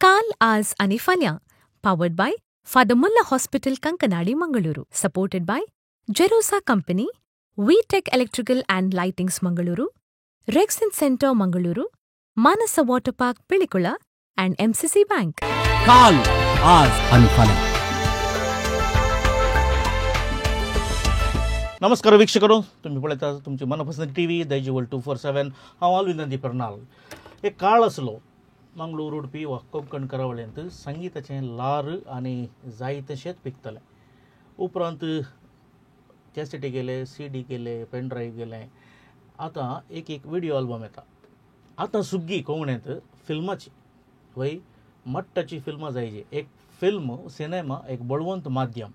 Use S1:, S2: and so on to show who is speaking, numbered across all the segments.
S1: काल, आज आनी फाल्यां. Powered by Father Muller hospital, Kankanady, Mangaluru. Supported by Jerosa company, V Tech electrical and lightings Mangaluru, Rexin centre Mangaluru, Manasa water park Pilikula and MCC bank.
S2: काल, आज आनी फाल्यां.
S3: नमस्कार वीक्षकरो, तुम्ही पळयता तुमची मनपसंत टी व्ही दैजिवल 247. हांव ऑलविन नंदी परनाल. एक काळ आसलो मंगळूर, उडपी वा कोंकण करावळेंत संगीताचें लार आनी जायतें शेत पिकतलें. उपरांत कॅसेटी गेले, सी डी गेले, पेनड्रायव्ह गेले, आतां एक एक विडियो आल्बम येता. आतां सुग्गी कोंकणींत फिल्माची वय मट्टाची फिल्मां जायची. एक फिल्म सिनेमा एक बळवंत माध्यम,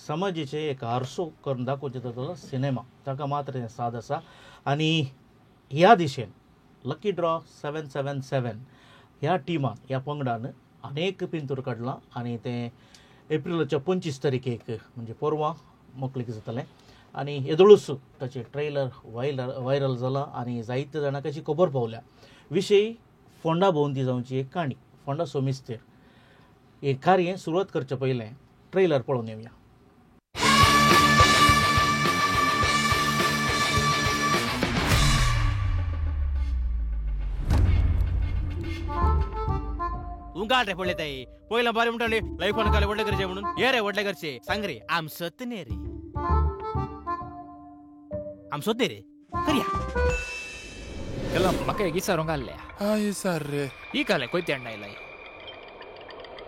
S3: समाजेचें एक आरसो करून दाखोवचें जाता सिनेमा, ताका मात्र हें साद आसा. आनी ह्या दिशेन लकी ड्रॉ 777 ह्या टिमान, ह्या पंगडान अनेक पिंतूर काडलां आनी तें एप्रिलाच्या 25 तारखेक म्हणजे परवां मोकळीक जातलें. आनी येदोळूच ताचें ट्रेलर व्हायरल जालां आनी जायते जाणांक ताची खबर पावल्या. विशय फोंडा भोंवती जावची एक काणी, फोंडा सोमिस्तेर. हें कार्य सुरवात करचे पयलें ट्रेलर पळोवन येवया.
S4: उंगाल रे पडले ताई पयला बारे म्हणटाले लायफान काले व्हडले घरचे म्हणून ये रे व्हडले घरचे सांग रे आमसत न्ही रे, आमसत न्ही रे करया
S5: म्हाका एक विचारूंक आसलें.
S6: हय सर रे
S5: ही काले कोयते अण्णा आयलाय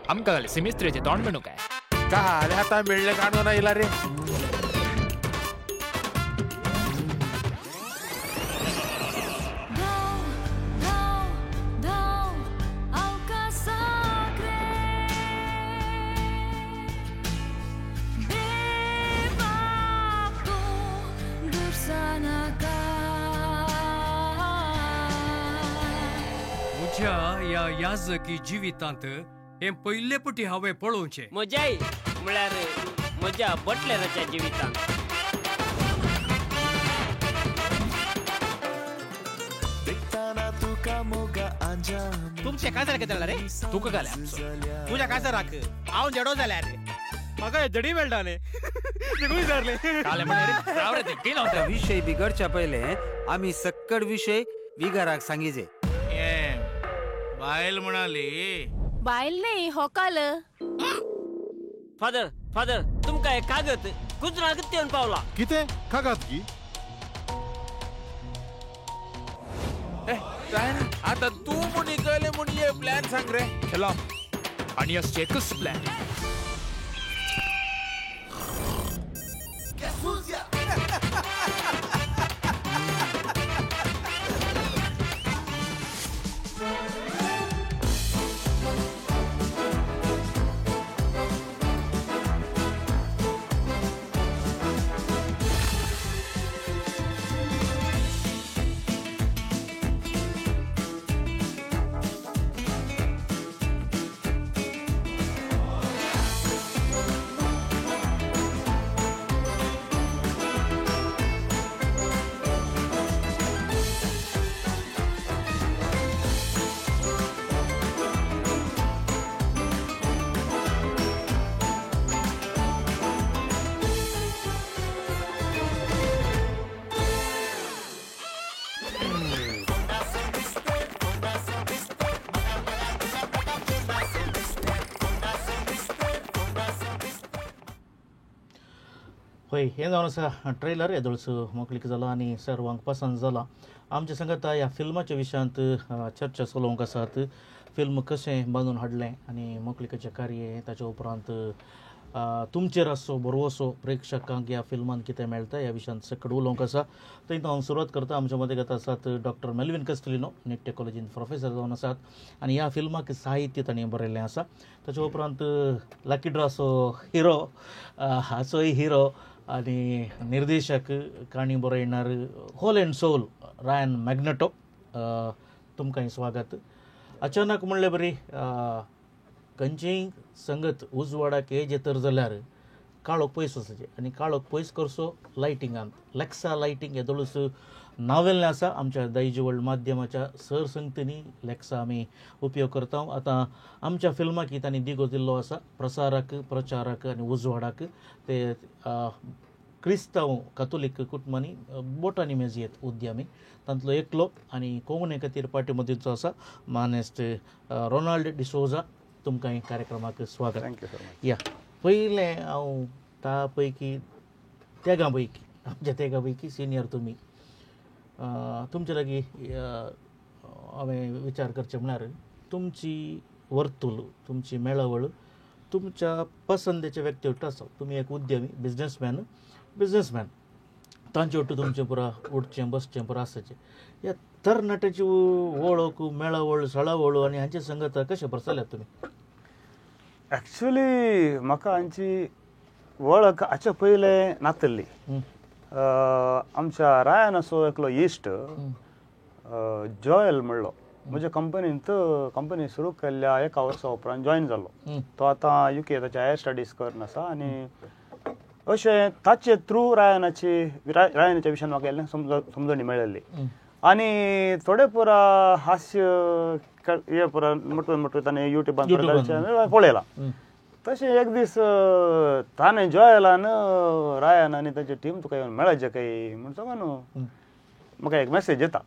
S5: आमकां घाले सिमिस्त्रेचें तोंड मेणू काय
S6: काले आतां मेळ्ळें काणून आयला रे.
S7: म्हज्या ह्या याजकी जिवितांत हें पयले पटी हांवें पळोवचें.
S8: म्हज्याय म्हळ्यार म्हज्या बटलेराच्या जिवितांत.
S4: तुमचे काजार कितें रे?
S5: तुका घालें आमचो
S4: तुज्या काजाराक हांव जेडो जाल्यार रे म्हाका जडी मेळटा न्ही निगूय जारले
S5: काले म्हणलें रे राव रे ते कितें
S9: विशय बिगडच्या पयले आमी सक्कड विशय विगाराक सांगिजे.
S4: बायल म्हणाली
S10: बायल न्ही होकाल.
S8: फादर फादर तुमकां एक कागद गुजरात येवन पावला.
S6: कितें कागद की? आतां तूं म्हूण कळ्ळें म्हूण ये प्लॅन सांग रे.
S5: खेला आनी एकच प्लॅन.
S3: हय, हें जावन आसा ट्रेलर येदोळच मोकळीक जाला आनी सर्वांक पसंत जाला. आमच्या सांगाता ह्या फिल्माच्या विशयांत चर्चा चलोवंक आसात. फिल्म कशें बांदून हाडलें आनी मोकळिकेचें कार्य, ताच्या उपरांत तुमचेर आसचो भरवसो प्रेक्षकांक ह्या फिल्मान कितें मेळटा ह्या विशयांत सकट उलोवंक आसा. थंय हांव सुरवात करता. आमच्या मदीं आसात डॉक्टर मेल्विन कस्टलिनो, निट्टे कॉलेजींत प्रोफेसर जावन आसात आनी ह्या फिल्माक साहित्य तांणी बरयल्लें आसा. ताच्या उपरांत लकी ड्रॉचो हिरो, हाचोय हिरो आनी निर्देशक, काणी बरयणार whole and soul Ryan Magneto, तुमकां स्वागत. अचानक म्हणले बरी खंयचीय संगत उजवाडाक येजे तर जाल्यार काळोख पयस वचचें आनी काळोख पयस करचो लायटिंगान. लेक्सा लायटींग येदोळूच नावेल्लें आसा. आमच्या दायजी वर्ल्ड माध्यमाच्या सरसंगतींनी लेक्सा आमी उपयोग करता. आतां आमच्या फिल्माक तांणी दिगो दिल्लो आसा, प्रसाराक, प्रचाराक आनी उजवाडाक. ते क्रिस्तांव कातोलीक कुटुंबांनी बोटांनी मेजयेत उद्यमी तांतलो एकलो आनी कोंकणी खातीर पार्टी मदींचो आसा मानेस्त रोनाल्ड डिसोजा. तुमकां कार्यक्रमाक स्वागत.
S11: Thank you so much.
S3: या पयलें हांव ता पैकी तेगां पैकी आमच्या तेगां पैकी सिनियर तुमी, तुमचे लागीं हांवें विचार करचें म्हळ्यार तुमची वर्तुल, तुमची मेळावळ तुमच्या पसंदेचे व्यक्ती वट्ट आसा. तुमी एक उद्यमी, बिजनेसमॅन, तांचे वट्टू तुमचें पुरा उठचें बसचें पुरा आसाचें. ह्या तरणाट्याची वळख, मेळावळ, सळावळ आनी हांचे संगत कशें भरसल्यात तुमी?
S11: एक्चुअली म्हाका हांची वळख हाच्या पयलें नातल्ली. आमच्या रायन असो एकलो इश्ट जॉयल म्हणलो, म्हज्या कंपनींत कंपनी सुरू केल्ल्या एका वर्सा उपरांत जॉयन जालो. तो आतां युके ताचे हायर स्टडीज करून आसा आनी अशें ताचे थ्रू रायनाच्या विशयान म्हाका इल्लें समजणी मेळिल्ली. आनी थोडे पुरा हास्य हे पुरा मोटवे मोटवे ताणें युट्यूबान पळयलां. तशें एक दीस ताणें जॉयलान रायन आनी ताची टीम तुका येवन मेळचे काय म्हूण सांगून म्हाका एक मॅसेज येता.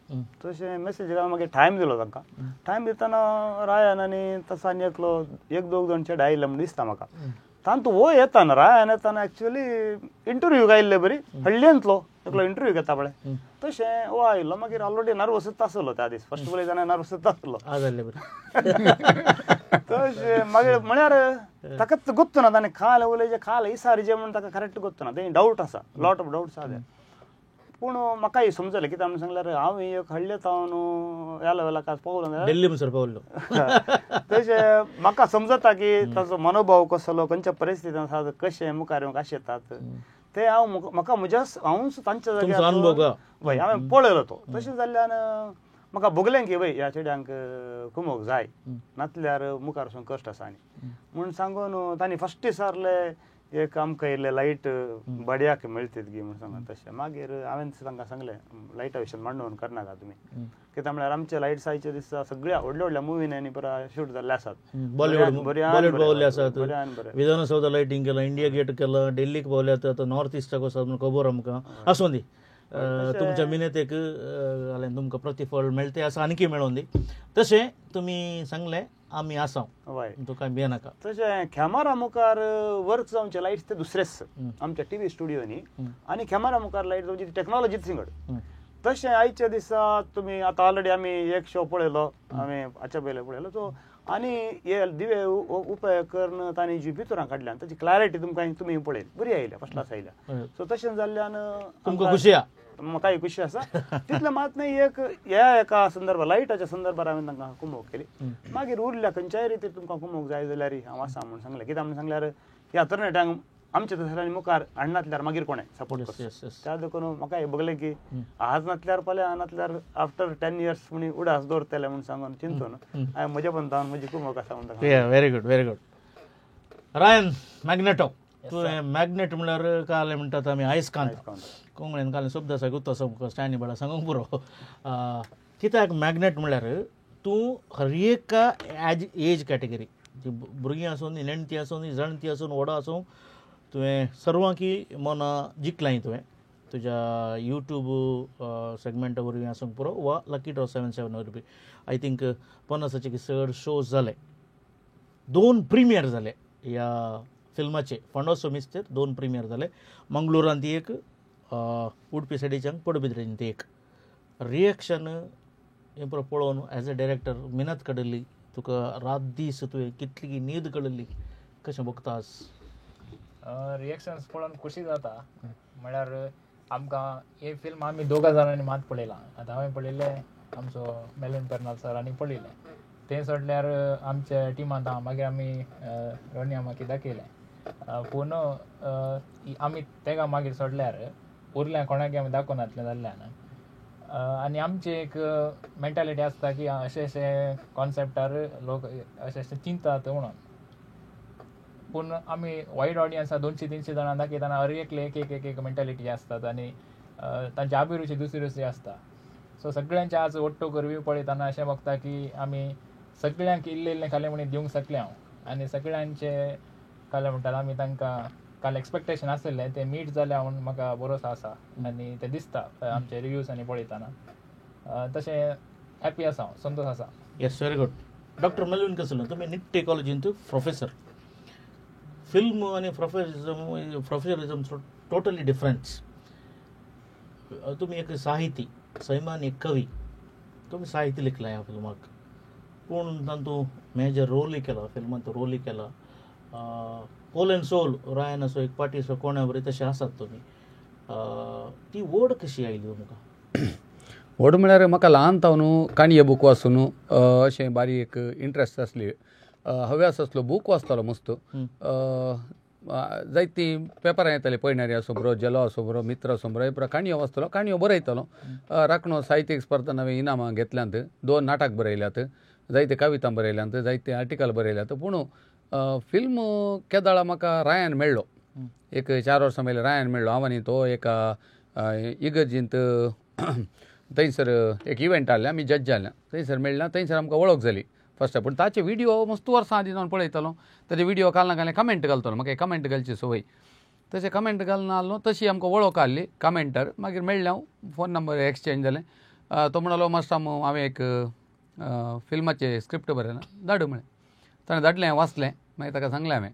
S11: तशें मॅसेज मागीर टायम दिलो तांकां. टायम दितना रायन आनी तसो आनी एकलो एक दोग जाण चेडे आयिल्ले म्हूण दिसता म्हाका. तांतू हो येताना रायन येताना एक्चुअली इंटरव्यूक आयिल्ले बरी हळ्ळेंतलो एकलो इंटरव्यू घेता पळय तशें हो आयिल्लो. मागीर ऑलरेडी नर्वसूच आसलो त्या दीस, फर्स्ट पळयतना नर्वसूच आसलो. तशें मागीर म्हळ्यार ताकाच गोत्तो ना ताणें खाल उलयचें खाल इसारीचें म्हूण ताका करेक्ट गोत्तो ना, तें डावट आसा, लॉट ऑफ डावट्स आसा. पूण म्हाकाय समजलें कित्याक म्हणून सांगल्यार हांव एक हळ्ळे तावन वेला वेला काज पावलो
S3: दिल्ली म्हणसर पावलो.
S11: तशें म्हाका समजता की ताचो मनोभाव कसलो, खंयच्या परिस्थितीन आसा, कशें मुखार येवंक आशेतात ते हांव म्हाका म्हज्या हांवूच तांच्या जाग्यार वय हांवें पळयलो तो. तशें जाल्ल्यान म्हाका भोगलें की वय ह्या चेड्यांक कुमोक जाय, नातल्यार मुखार वचून कश्ट आसा. आनी म्हूण सांगून तांणी फस्ट विचारले एक आमकां इल्ले लायट बड्याक मेळटीत गी म्हूण सांगून. तशें मागीर हांवें तांकां सांगलें लायटा विशयान मांडून करनाका तुमी, कित्याक म्हळ्यार आमचे लायट्स आयचे दिसा सगळ्या व्हडल्या व्हडल्या मुवींनी पुरा शूट जाल्ले आसात.
S3: बॉलिवूड पावले आसात, विधानसौधा लायटींग केलां, इंडिया गेट केलां, दिल्लीक पावल्यात, आतां नॉर्थ इस्टाक वचात म्हूण खबर आमकां. आसूं दी तुमच्या मिनेतेक तुमकां प्रतिफळ मेळटे आसा, आणखी मेळोन दी. तशें तुमी सांगलें आमी आसा, तुका भियेनाका.
S11: तशें कॅमेरा मुखार वर्क जावचे लायट्स ते दुसरेच आमच्या टीव्ही स्टुडियोनी आनी कॅमेरा मुखार लायट जावची ती टॅक्नॉलॉजीच सिंगड. तशें आयच्या दिसा तुमी आतां ऑलरेडी आमी एक शो पळयलो, आमी हाच्या पयले पळयलो. सो आनी हे दिवे उपाय करून तांणी जी पितुरां काडल्यान ताची क्लॅरिटी तुमकां तुमी पळयली बरी आयल्या, फर्स्ट क्लास आयल्या. सो तशें जाल्ल्यान
S3: तुमकां खुशी आसा,
S11: म्हाकाय खुशी आसा. तितलें मात न्हय, एक ह्या एका संदर्भार लायटाच्या संदर्भार हांवें तांकां कुमोक केली. मागीर उरल्या खंयच्याय रितीर तुमकां कुमोक जाय जाल्यार हांव आसा म्हूण सांगलें. कित्याक म्हूण सांगल्यार ह्या तरणाट्यांक आमच्या तसल्यांनी मुखार हाडनातल्यार मागीर कोणें सपोर्ट करचो. त्या देखून म्हाका बघलें की आज नातल्यार फाल्यां, नातल्यार आफ्टर 10 इयर्स म्हूण उडास दवरतले म्हूण सांगून चिंतून हांवें म्हज्या पंथान म्हजी कुमोक आसा म्हूण.
S3: Very good, very good. Ryan Magneto, तुवें मॅग्नेट म्हणल्यार काल म्हणटात आमी आयस्कांत, कोंकणीन काल शब्द आसा गुत्तो आसा स्टँडी बाळा सांगूंक पुरो. कित्याक मॅग्नेट म्हणल्यार तूं हर एका एज कॅटेगरी, भुरगीं आसूं, नेणटी आसूं, जाणटी आसूं, व्हडा आसूं, तुवें सर्वांकी मनां जिखलांय तुवें तुज्या यूट्यूब सेगमेंटा वरवीं आसूंक पुरो वा लकी ड्रॉ 77 वरवीं. I think 50 चड शोज जाले, 2 प्रिमियर जाले ह्या फिल्माचे, फोंडोसो मिस्तेर 2 प्रिमियर जाले, मंगळुरांत एक, उडपी सायडीच्यान पडबिद्रेंत एक. रिएक्शन हें पुरो पळोवन एज अ डायरेक्टर मिनत काडिल्ली तुका, रात दीस तुवें कितली न्हीद काडिल्ली, कशें भोगता आज?
S5: रिएक्शन्स पळोवन खुशी जाता. म्हळ्यार आमकां हे फिल्म आमी दोगा जाणांनी मात पळयलां. आतां हांवें पळयलें, आमचो मेलविन पेर्नाल सरांनी पळयलें, तें सोडल्यार आमच्या टिमांत मागीर आमी रोनिया मागीर दाखयलें. पूण आमी तेका मागीर सोडल्यार उरल्या कोणाक आमी दाखोवनातलें जाल्ल्यान आनी आमची एक मेंटालिटी आसता की अशें अशें कॉन्सेप्टार लोक अशें अशें चिंततात म्हणून. पूण आमी वायड ऑडियन्स 200-300 जाणां दाखयतना हर एकले एक एक एक एक मेंटालिटी आसतात आनी तांची अभिरुची दुसरी दुसरी आसता. सो सगळ्यांचे आज ಒಟ್ಟು रिव्यू पळयतना अशें बघता की आमी सगळ्यांक इल्लें इल्लें खालें म्हणून दिवंक शकले हांव आनी सगळ्यांचे खालें म्हणटात आमी तांकां काल एक्सपेक्टेशन आसलें तें मीट जालें म्हूण म्हाका भरोसो आसा आनी तें दिसता आमचे रिव्यूज आनी पळयतना. तशें हॅपी आसा हांव, संतोश आसा.
S3: Yes, very good. Doctor Melvin Caselo, तुमी निट्टे कॉलेजींत प्रोफेसर. फिल्म आनी प्रोफेसरिजम टोटली डिफरंस. तुमी एक साहिती, सैमान एक कवी, तुमी साहित्य लिखलां ह्या फिल्माक, पूण तातूंत मेजर रोलूय केला, फिल्मांत रोलूय केला. होल एंड सोल रायन असो एक पार्टीचो कोणा बरी तशें आसात तुमी. ती ओड कशी आयली तुमकां?
S12: व्हड म्हळ्यार म्हाका ल्हान तावन काणये बूक वाचून अशें बारीक इंट्रस्ट आसली, हव्यास आसलो, बूक वाचतालो मस्त. जायतीं पेपरां येतालीं, पयणारी आसूं बरो, झेलो आसूं बरो, मित्र आसूं बरो, हे काणयो वाचतालो, काणयो बरयतालो. राखणो साहित्यीक स्पर्धा नवें इनामां घेतल्यांत, 2 नाटक बरयल्यात, जायते कविता बरयल्यात, जायते आर्टिकल बरयल्यात. पूण फिल्म केदाळा म्हाका रायान मेळ्ळो, एक 4 वर्सां पयलीं रायान मेळ्ळो. हांव आनी तो एका इगर्जींत थंयसर एक इव्हेंट आहलें, आमी जज जाल्या, थंयसर मेळ्ळा, थंयसर आमकां वळख जाली फर्स्ट. पूण ताचे व्हिडियो मस्त वर्सां आदीं जावन पळयतालो, ताचे व्हिडियो घालना घालना कमेंट घालतालो, म्हाका कमेंट घालची संवय. तशें कमेंट घालना आहलो, तशी आमकां वळख आहली कमेंटर. मागीर मेळ्ळें हांव, फोन नंबर एक्सचेंज जालें. तो म्हणलो मास्टर हांवें एक फिल्माचें स्क्रिप्ट बरयलां, धाडू म्हळें. ताणें धाडलें, वाचलें. मागीर ताका सांगलें हांवें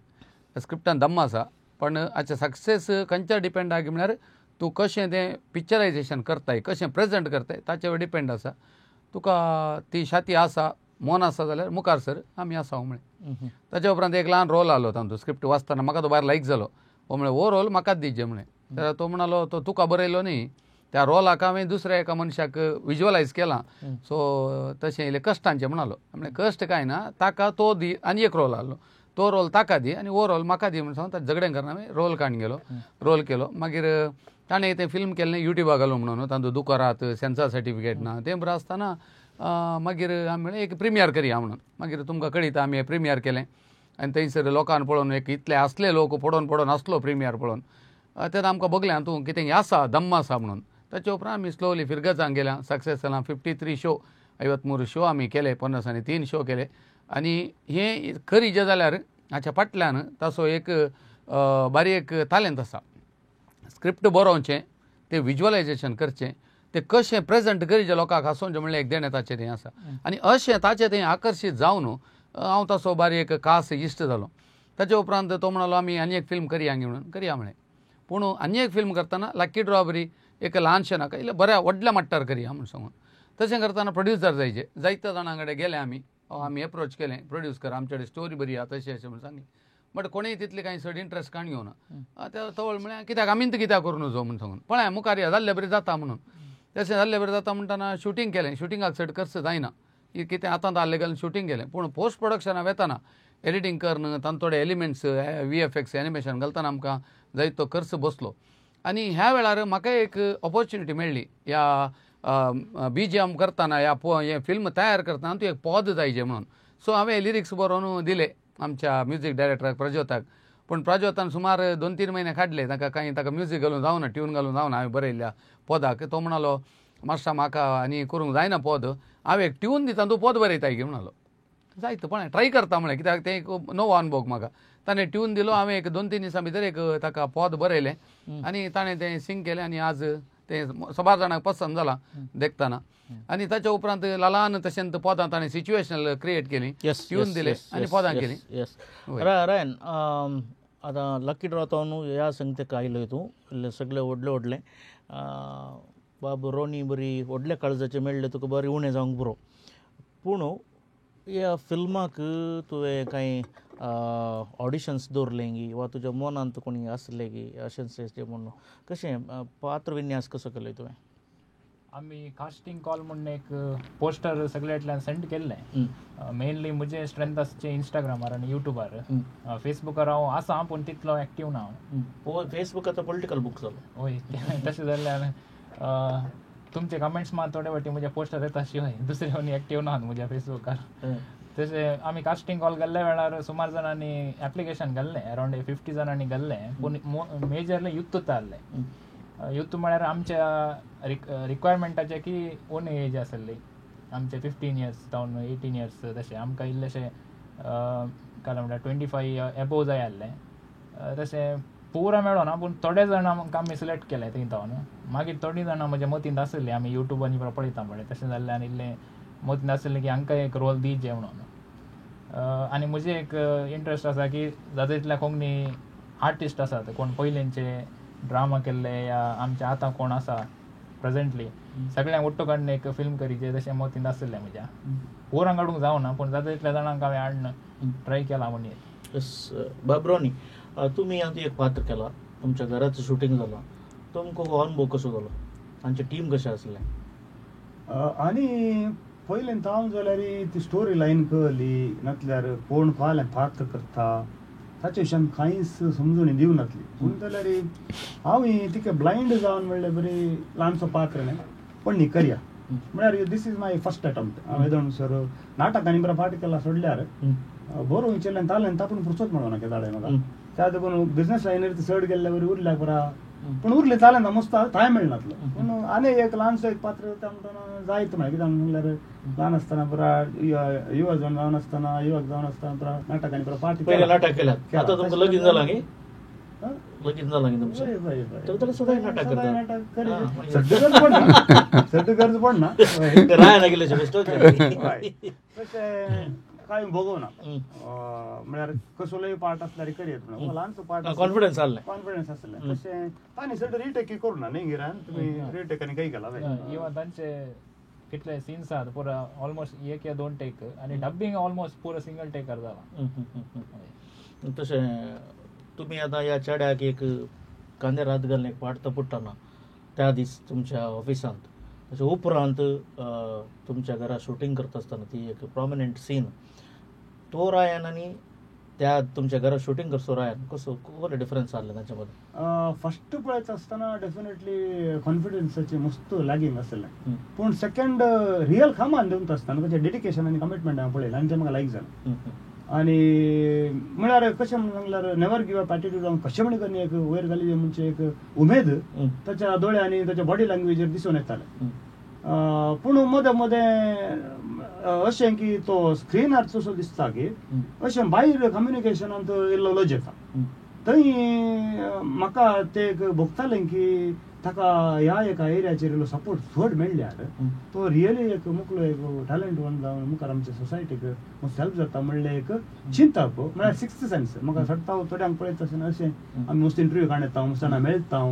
S12: स्क्रिप्टान दम्म आसा, पण हाचें सक्सेस खंयच्यार डिपेंड आहा म्हळ्यार तूं कशें तें पिक्चरायजेशन करताय, कशें प्रेजेंट करताय ताचेर डिपेंड आसा. तुका ती छाती आसा, मन आसा जाल्यार मुखार सर, आमी आसा म्हळें. ताच्या उपरांत एक ल्हान रोल आलो तांचो, स्क्रिप्ट वाचतना म्हाका तो भायर लायक जालो. हो म्हळें हो रोल म्हाकाच दिजे म्हळें. जाल्यार तो म्हणालो तो तुका बरयलो न्ही, त्या रोलाक हांवें दुसऱ्या एका मनशाक विज्युअलायज केलां, सो तशें इल्लें कश्टांचें म्हणालो. म्हळें कश्ट कांय ना, ताका तो दी, आनी एक रोल आहलो तो रोल ताका दी आनी हो रोल म्हाका दी म्हण सांगून ताका झगडें करना हांवें रोल काडून गेलो, रोल केलो. मागीर ताणें तें फिल्म केल्लें युट्यूबाक घालूं म्हणून, तांचो दुकोरात सेन्सर सर्टिफिकेट ना तें बरें आसतना मागीर आमी म्हणलें एक प्रिमियर करया म्हणून. मागीर तुमकां कळयता आमी प्रिमियर केलें आनी थंयसर लोकांक पळोवन एक इतले आसले लोक पडोवन पडोवन आसलो प्रिमियर पळोवन, तेन्ना आमकां बगलें हातूंत कितें आसा, दम्म आसा म्हणून. ताचे उपरांत आमी स्लोली फिरगजांक गेल्या, सक्सेस जाला. 53 शो, 53 शो आमी केले, 53 शो केले. आनी हें खरी जें जाल्यार हाच्या फाटल्यान ताचो एक बारीक तालेंत आसा. स्क्रिप्ट बरोवचें, तें विज्युअलायजेशन करचें, तें कशें प्रेजेंट करीचें लोकांक हांसोवचें म्हणल्यार एक देणें ताचें तें आसा. आनी अशें ताचें तें आकर्शीत जावन हांव ताचो बारीक खास इश्ट जालो. ताचे उपरांत तो म्हणालो आमी आनी एक फिल्म करया म्हणून, करया म्हळें. पूण आनी एक फिल्म करतना लक्की ड्रॉ बरी एक ल्हानशें नाका, इल्लें बऱ्या व्हडल्या मट्टार करया म्हूण सांगून. तशें करतना प्रोड्युसर जायचे, जायत्या जाणां कडेन गेले आमी, आमी एप्रोच केलें, प्रोड्यूस कर, आमचे कडेन स्टोरी बरी आहा तशें अशें म्हूण सांगलें. बट कोणूय तितली कांय चड इंट्रस्ट काण घेवना. त्या तवळ म्हळ्यार कित्याक आमीन कित्याक करूं नजो म्हूण सांगून पळय मुखार या जाल्ले बरें जाता म्हणून. तशें जाल्ले बरें जाता म्हणटना शुटींग केलें. शुटिंगाक चड खर्च जायना, कितें आतां आहलें घालून शुटींग केलें. पूण पोस्ट प्रोडक्शनाक वेतना एडिटींग करून तांचे थोडे एलिमेंट्स VFX animation घालतना आमकां जायतो खर्च बसलो. आनी ह्या वेळार म्हाका एक ऑपॉर्च्युनिटी मेळ्ळी, ह्या BGM करतना, ह्या हें फिल्म तयार करतना तूं एक पॉज जायचे म्हणून. सो हांवें लिरिक्स बरोवन दिले आमच्या म्युजीक डायरेक्टराक प्रज्योताक. पूण प्रज्योतान सुमार 2-3 म्हयने काडले, ताका कांय ताका म्युजीक घालून जावना, ट्यून घालून जावना हांवें बरयल्ल्या पदाक. तो म्हणालो मातशा म्हाका आनी करूंक जायना पद, हांव एक ट्यून दिता तूं पद बरयता की म्हणालो. जायत पण ट्राय करता म्हळें, कित्याक तें एक नवो अनुभव म्हाका. ताणें ट्यून दिलो, हांवें एक 2-3 दिसां भितर एक ताका पद बरयलें आनी ताणें तें सिंग केलें आनी आज तें सबार जाणांक पसंत जालां देखतना. आनी ताच्या उपरांत ल्हान तशेंच पदां ताणें सिच्युएशनल क्रिएट केली, ट्यून दिले आनी पदां केली.
S3: येस रायन, आतां लकी ड्रॉ तो न्हू ह्या संगीताक आयलो तूं, इल्लें सगळें व्हडलें व्हडलें बाब रोनी बरी व्हडल्या काळजाचें मेळ्ळें तुका, बरें उणें जावंक पुरो. पूण ह्या फिल्माक तुवें कांय ऑडिशन्स दवरलें गी वा तुज्या मनांत कोणी आसलें गी अशें म्हणून कशें पात्र विन्यास कसो केलो तुवें?
S5: आमी कास्टिंग कॉल म्हणून एक पोस्टर सगळ्यांतल्यान सेंड केल्लें. मेनली म्हजें स्ट्रेंथ आसचें इंस्टाग्रामार आनी युट्यूबार. फेसबुकार हांव आसा पूण तितलो एक्टीव ना हांव.
S3: फेसबूक आतां पॉलिटिकल बूक जालो.
S5: हय, तशें जाल्ल्यान तुमचे कमेंट्स मात थोडे फावटी म्हज्या पोस्टर येता शिवाय दुसरे कोणी एक्टीव ना म्हज्या फेसबुकार. तशें आमी कास्टिंग कॉल घाल्ल्या वेळार सुमार जाणांनी एप्लिकेशन घाल्लें, अरावंड 50 जाणांनी घाल्लें, पूण मेजरली युथूच आहलें. यूथ म्हळ्यार आमच्या रिक्वायरमेंटाचे की ओन एज आसली आमचे 15 इयर्स जावन 18 इयर्स तशें आमकां इल्लेशें काय म्हणल्यार 25 एबोव जाय आसलें. तशें पुरा मेळोना पूण थोडे जाणांक आमी सिलेक्ट केले थंय जावन. मागीर थोडीं जाणां म्हज्या मतींत आसली आमी युट्यूबानी पळयता पळय तशें जाल्लें आनी इल्लें मतींत आसलें की हांकां एक रोल दिवचें म्हणून. आनी म्हजें एक इंट्रस्ट आसा की जाता तितल्या कोंकणी आर्टिस्ट आसात कोण पयलींचे ड्रामा केल्ले या आमचे आतां कोण आसा प्रेजेंटली सगळ्यांक ಒಟ್ಟು काडून एक फिल्म करीचे तशें मतींत आसलें म्हज्या. पुरांक काडूंक जावना पूण जाता तितल्या जाणांक हांवें हाडून ट्राय केला म्हणून.
S3: येस बाबरोनी, तुमी आतां एक पात्र केला, तुमच्या घराचें शुटींग जालां, तुमकां हो अनुभव कसो जालो, तांचें टीम कशें आसलें?
S11: आनी पयलें हांव जाल्यार ती स्टोरी लायन कळ्ळी नासल्यार कोण कोणालें पात्र करता ताचे विशयान कांयच समजून दिवं नासली. पूण जाल्यार हांव तिका ब्लायंड जावन म्हणल्यार बरी ल्हानसो पात्र न्ही पण न्ही करया म्हळ्यार this is my first attempt. हांव येदो सर नाटकांनी बरें पाठ केला सोडल्यार बरोवंक विचारल्यान तालें तापून पुरसोच म्हणून नाका धाडे म्हाका त्या देखून बिजनेस लायनीर चड गेल्ले बरी उरल्या बरा पूण उरले तालें मस्त थांय मेळनासलो. पूण आनी एक ल्हानसो एक पात्र म्हणटना जायत म्हळ्यार कित्याक म्हणल्यार ल्हान आसतना पुरा युवक जावन आसतना युवक जावन आसतना पुरा नाटकांनी पुरा पाठ
S3: पयलें नाटक केलां. आतां तुमकां लगीन जालां गे? लगीन जालां गे तुमचें? तर जाल्यार सदांय नाटक करता.
S11: सद्या गरज पडना, सद्या गरज पडना.
S3: रायना गेले बेश्टो
S11: तशें कांय भोगवना म्हळ्यार कसलोय पार्ट आसल्यार करयत म्हणून ल्हानसो पार्ट
S3: कॉन्फिडन्स आसलें,
S11: कॉन्फिडन्स आसलें. तशें तांणी चड रिटेक करूना न्ही गिरान तुमी रिटेक आनी खंय केला
S5: इवन तांचे कितले सीन्स आहात पुरा ऑलमोस्ट एक या 2 टेक आनी डबिंग ऑलमोस्ट पुरा सिंगल टेकार जाला.
S3: तशें तुमी आतां ह्या चेड्याक एक कांद्यार हात घालून एक पाट तपुट्टाना त्या दीस तुमच्या ऑफिसांत, तशें उपरांत तुमच्या घरा शुटींग करता आसतना ती एक प्रोमिनंट सीन तो रायन आनी त्या तुमच्या घरा शुटींग करचो रायन कसो कसो डिफरन्स आसले तांच्या मदीं?
S11: फर्स्ट पळयता आसतना डेफिनेटली कॉन्फिडन्साची मस्त लॅगिंग आसलें पूण सेकंड रियल कामान दिवंक आसतना ताचें डेडिकेशन आनी कमिटमेंट हांवें पळयलें आनी तें म्हाका लायक जालें. आनी म्हळ्यार कशें म्हणून सांगल्यार नेवर गिव अप एटिट्यूड हांव कशें म्हण करून एक वयर घाली म्हणचे एक उमेद ताच्या दोळ्यांनी ताच्या बॉडी लँग्वेजीर दिसून येतालें. पूण मदें मदें अशें की तो स्क्रिनार तसो दिसता की अशें भायर कम्युनिकेशनांत इल्लो लज येता थंय म्हाका ते एक भोगतालें की ताका ह्या एका एरियाचेर इल्लो सपोर्ट चड मेळ्ळ्यार तो रियली एक मुकलो एक टॅलंट वन जावन मुखार आमच्या सोसायटीक मस्त हेल्प जाता म्हणलें एक चिंतप म्हळ्यार सिक्स्थ सेन्स म्हाका सडटा थोड्यांक पळयता आसतना अशें आमी मस्त इंटरव्यू काडटा मस्त जाणां मेळटा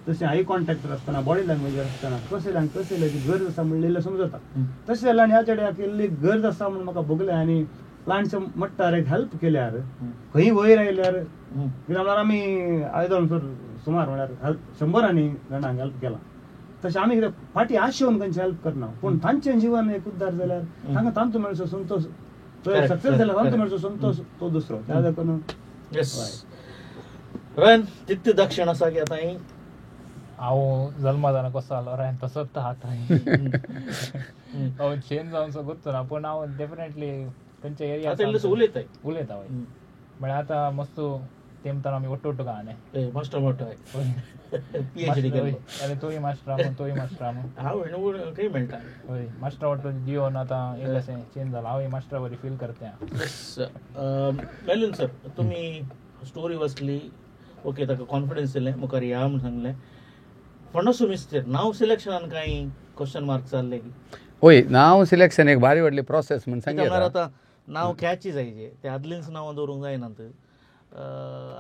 S11: तशें I contact आसतना बॉडी लँग्वेज आसतना कसले कसले गरज आसा म्हणलें समजता. तशें जाल्यार ह्या चेड्याक इल्ली गरज आसा म्हणून म्हाका भोगलें आनी ल्हानशें मट्टार एक हेल्प केल्यार खंय वयर आयल्यार कित्याक म्हळ्यार आमी आयदो सर सुमार म्हळ्यार 100 जाणांक हेल्प केलां तशें आमी कितें फाटीं आशेवन खंयचें हेल्प करना पूण तांचें जिवन एक उद्धार जाल्यार तांकां तांचो मेळचो संतोश सक्सेस जाल्यार तांचो मेळचो संतोश तो दुसरो त्या देखून.
S3: येस रायन तितली दक्षिण आसा की आतां
S5: हांव जल्मा जावन कसो जालो रायन तसोच आतां हांव चेंज जावन सो गुत्तो ना पूण हांव डेफिनेटली खंयच्या एरिया
S3: उलयता
S5: उलयता हय म्हळ्यार आतां मस्त तेमतान आमी ಒಟ್ಟು ಒಟ್ಟು ಕಾಣೆ
S3: मास्टर मोठो PhD
S5: आनी तोय मास्टर आम तोय मास्टर आम
S3: हांव खंय मेळटा
S5: हय मास्टर ಒಟ್ಟು जिवन आतां इल्लेशें चेंज जालां हांवूय मास्टरा बरी फील करता.
S3: मेलून सर तुमी स्टोरी वाचली ओके ताका कॉन्फिडन्स दिलें मुखार या म्हूण सांगलें फणसू मिस्तेर नांव सिलेक्शनान कांय क्वेश्चन मार्क चालले की?
S12: होय नांव सिलेक्शन एक भारी व्हडली प्रोसेस म्हूण सांगता.
S3: आतां नांव कॅची जायचे ते आदलींच नांवां दवरूंक जायनात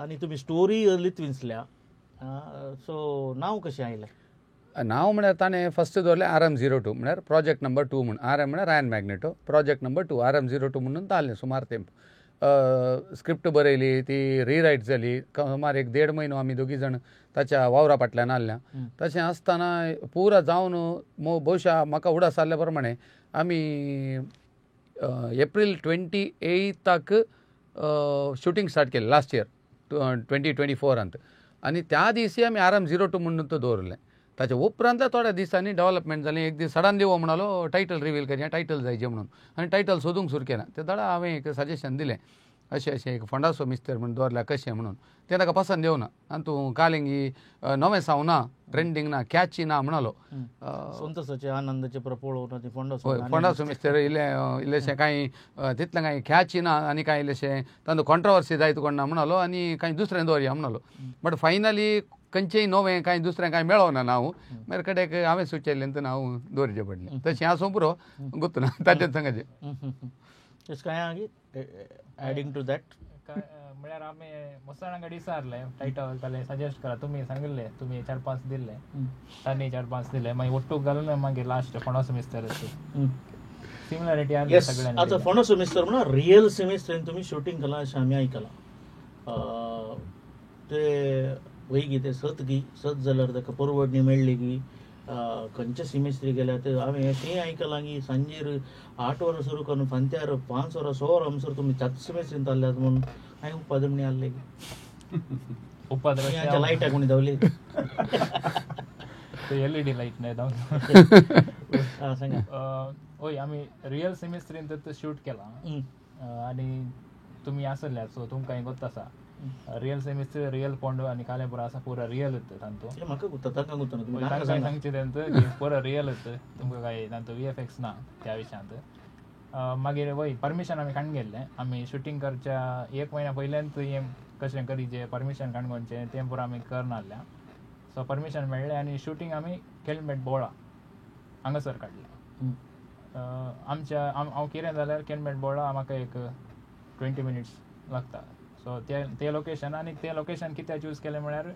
S3: आनी तुमी स्टोरी अर्लीच विंचल्या सो नांव कशें आयलें?
S12: नांव म्हळ्यार ताणें फर्स्ट दवरलें RM02 म्हळ्यार प्रोजेक्ट नंबर 2 म्हूण. RM म्हळ्यार Ryan Magneto, project number 2 RM02 म्हणून तालें सुमार तेंप. स्क्रिप्ट बरयली ती रिरायट जाली सुमार एक 1.5 म्हयनो आमी दोगी जाण ताच्या वावरा फाटल्यान आसल्या. तशें आसतना पुरा जावन बहुशा म्हाका उडास जाल्ल्या प्रमाणे आमी एप्रील 28 शूटिंग स्टार्ट केलें लास्ट इयर 2024 आनी त्या दिसी आमी RM02 म्हणून तो दवरलें. ताच्या उपरांत थोड्या दिसांनी डेवलपमेंट जालें. एक दीस सडनली हो म्हणालो टायटल रिवील करया, टायटल जायचें म्हणून आनी टायटल सोदूंक सुरू केलें. ते दडा हांवें एक सजेशन दिलें अशें अशें एक फोंडाचो मिस्तर म्हूण दवरल्या कशें म्हणून तें ताका पसंत येवना आनी तूं कालिंगी नवें साव ना, ट्रेंडींग ना, कॅची ना म्हणालो.
S3: संतोषाचे आनंदाचे पळोवन
S12: हय फोंडाचो मिस्तर इल्लें इल्लेशें कांय तितलें कांय कॅची ना आनी कांय इल्लेशें तांचो कॉन्ट्रोवर्सी जायत कोण ना म्हणालो आनी कांय दुसरें दवरया म्हणालो. बट फायनली खंयचेय नवें कांय दुसरें कांय मेळोना ना हांव मागीर कडेक हांवें सुचयल्लें तेन्ना हांव दवरचें पडलें. तशें आसूं पुरो गुत्त ना ताचें सांगाचें.
S3: कांय एडिंग टू that
S5: म्हळ्यार आमी मसाणां कडेन विचारलें टायटल जाल्यार सजेस्ट करा, तुमी सांगिल्लें, तुमी 4-5 दिल्ले, तांणी 4-5 दिले, मागीर ಒಟ್ಟು घालून मागीर लास्ट फोंडाचो मिस्तर सिमिलरिटी आसली सगळ्यांनी.
S3: आतां फोंडाचो मिस्तर म्हणल्यार रियल सिमिस्टरीन तुमी शुटींग केलां अशें आमी आयकलां. ते वयगी ते सत गी सत जाल्यार ताका परवडणी मेळ्ळी गी खंयच्या सिमेस्त्री गेल्या ते हांवें अशेंय आयकलां की सांजेर 8 वरां सुरू करून फांत्यार 5 वरां 6 वरां म्हणसर तुमी त्याच सिमेस्त्रीन ताल्ल्यात म्हणून हांवें उपद्रवणी आहले की
S5: उपद्रव
S3: लायटा कोणी धांवली
S5: LED light न्हय धांवली.
S3: सांगा.
S5: हय आमी रियल सिमेस्त्रीन तर शूट केलां आनी तुमी आसल्या सो तुमकां गोत आसा रियल सेमिस्टर रियल पोंडो आनी कालेपुरा आसा पुरा रियल तांतू.
S3: म्हाका गुत्ता तांकां गुत्ता
S5: तांकां सांगचें तेंत पुरा रियल तुमकां काय तांतू VFX ना त्या विशयांत. मागीर वय परमिशन आमी काडून गेल्लें, आमी शुटींग करच्या 1 म्हयन्या पयल्यान हें कशें करीचें परमिशन काडून घेवचें तें पुरा आमी करनासलें. सो परमिशन मेळ्ळें आनी शुटींग आमी केलमेट बोळा हांगासर काडलें. आमच्या हांव कितें जाल्यार केलमेट बोळा म्हाका एक 20 मिनिट्स लागता. सो ते लोकेशन आनी ते लोकेशन कित्याक चूज केलें म्हळ्यार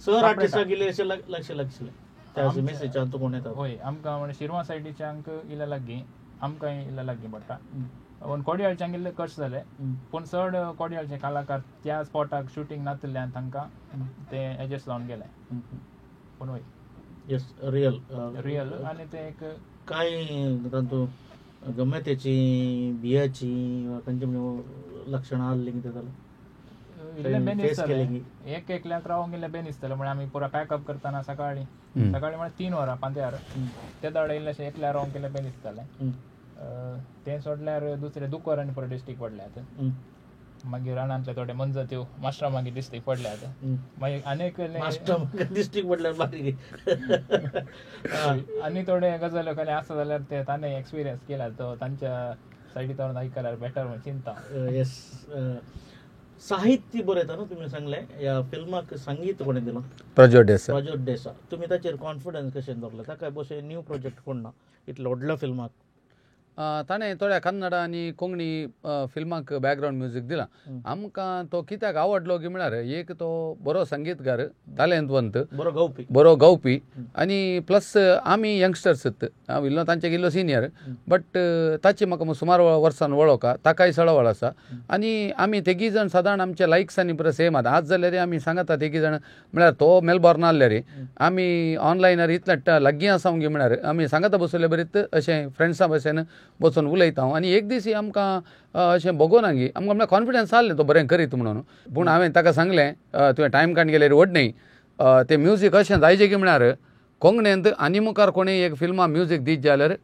S3: सर आर्टिस्टाक इल्लें अशें लक्ष लागशिल्लें त्या मेसेजान कोण येता.
S5: हय आमकां म्हणजे शिरवा सायडीच्यांक इल्लें लागीं, आमकां इल्लें लागीं पडटा. पूण कोडयाळच्यांक इल्लें कश्ट जालें, पूण चड कोडयाळचे कलाकार त्या स्पॉटाक शुटींग नातिल्ल्यान तांकां तें एडजस्ट जावन गेलें. पूण हय
S3: येस रियल
S5: रियल आनी तें एक
S3: कांय तातूंत गम्यतेची बियाची वा खंयची म्हणजे लक्षणां आहलीं कितें जालें
S5: इल्लें बेन दिसतालें एक एकल्याक रावंक इल्लें बेन दिसतालें. म्हळ्यार आमी पुरा पॅकअप करतना सकाळीं सकाळीं म्हळ्यार 3 वरां पांत्यार ते दाडे इल्लेशें एकल्या रावंक इल्लें बेन दिसतालें. तें सोडल्यार दुसरें दुकोरांनी पुरा डिस्ट्रिक्ट पडल्यात, मागीर रानांतले थोडे मनजात्यो मास्टरा मागीर डिस्ट्रिक्ट पडल्यात, मागीर आनीक
S3: डिस्ट्रिक्ट पडल्यार मागीर
S5: आनी थोडे गजाल्यो कसले आसा जाल्यार ते ताणें एक्सपिरियन्स केला तो तांच्या सायडींतल्यान आयकल्यार बेटर म्हूण चिंता.
S3: येस साहित्य बरयता न्हू तुमी सांगलें ह्या फिल्माक संगीत कोणें दिलां?
S12: प्रज्योत डेसा.
S3: प्रज्योत डेसा. तुमी ताचेर कॉन्फिडन्स कशें दवरलें? ताका बशें न्यू प्रोजेक्ट कोण ना इतलो व्हडल्या फिल्माक?
S12: ताणें थोड्या कन्नडा आनी कोंकणी फिल्मांक बॅकग्रावंड म्युजीक दिलां. आमकां तो कित्याक आवडलो की म्हळ्यार एक तो बरो संगीतकार, तालेंतवंत,
S3: बरो गावपी,
S12: बरो गावपी आनी प्लस आमी यंगस्टर्स, हांव इल्लो तांचे इल्लो सिनियर, बट ताची म्हाका सुमार वर्सान वळख, ताकाय सळवळ आसा आनी आमी तेगी जाण सादारण आमचे लायक्स आनी पुरो सेम आसा. आज जाल्यार आमी सांगता तेगी जाण म्हळ्यार तो मेलबॉर्न आहले रे आमी ऑनलायनार इतले लागीं आसा गी म्हळ्यार आमी सांगता बसले बरीत अशें फ्रेंड्सां भशेन बसून उलयता हांव. आनी एक दीस आमकां अशें बगोना गी आमकां म्हळ्यार कॉन्फिडन्स आहलें तो बरें करीत म्हणून. पूण हांवें ताका सांगलें तुवें टायम काडून गेल्यार व्हड न्ही, तें म्युजीक अशें जायचें की म्हळ्यार कोंकणींत आनी मुखार कोणीय एक फिल्मां म्युजीक दीत जाल्यार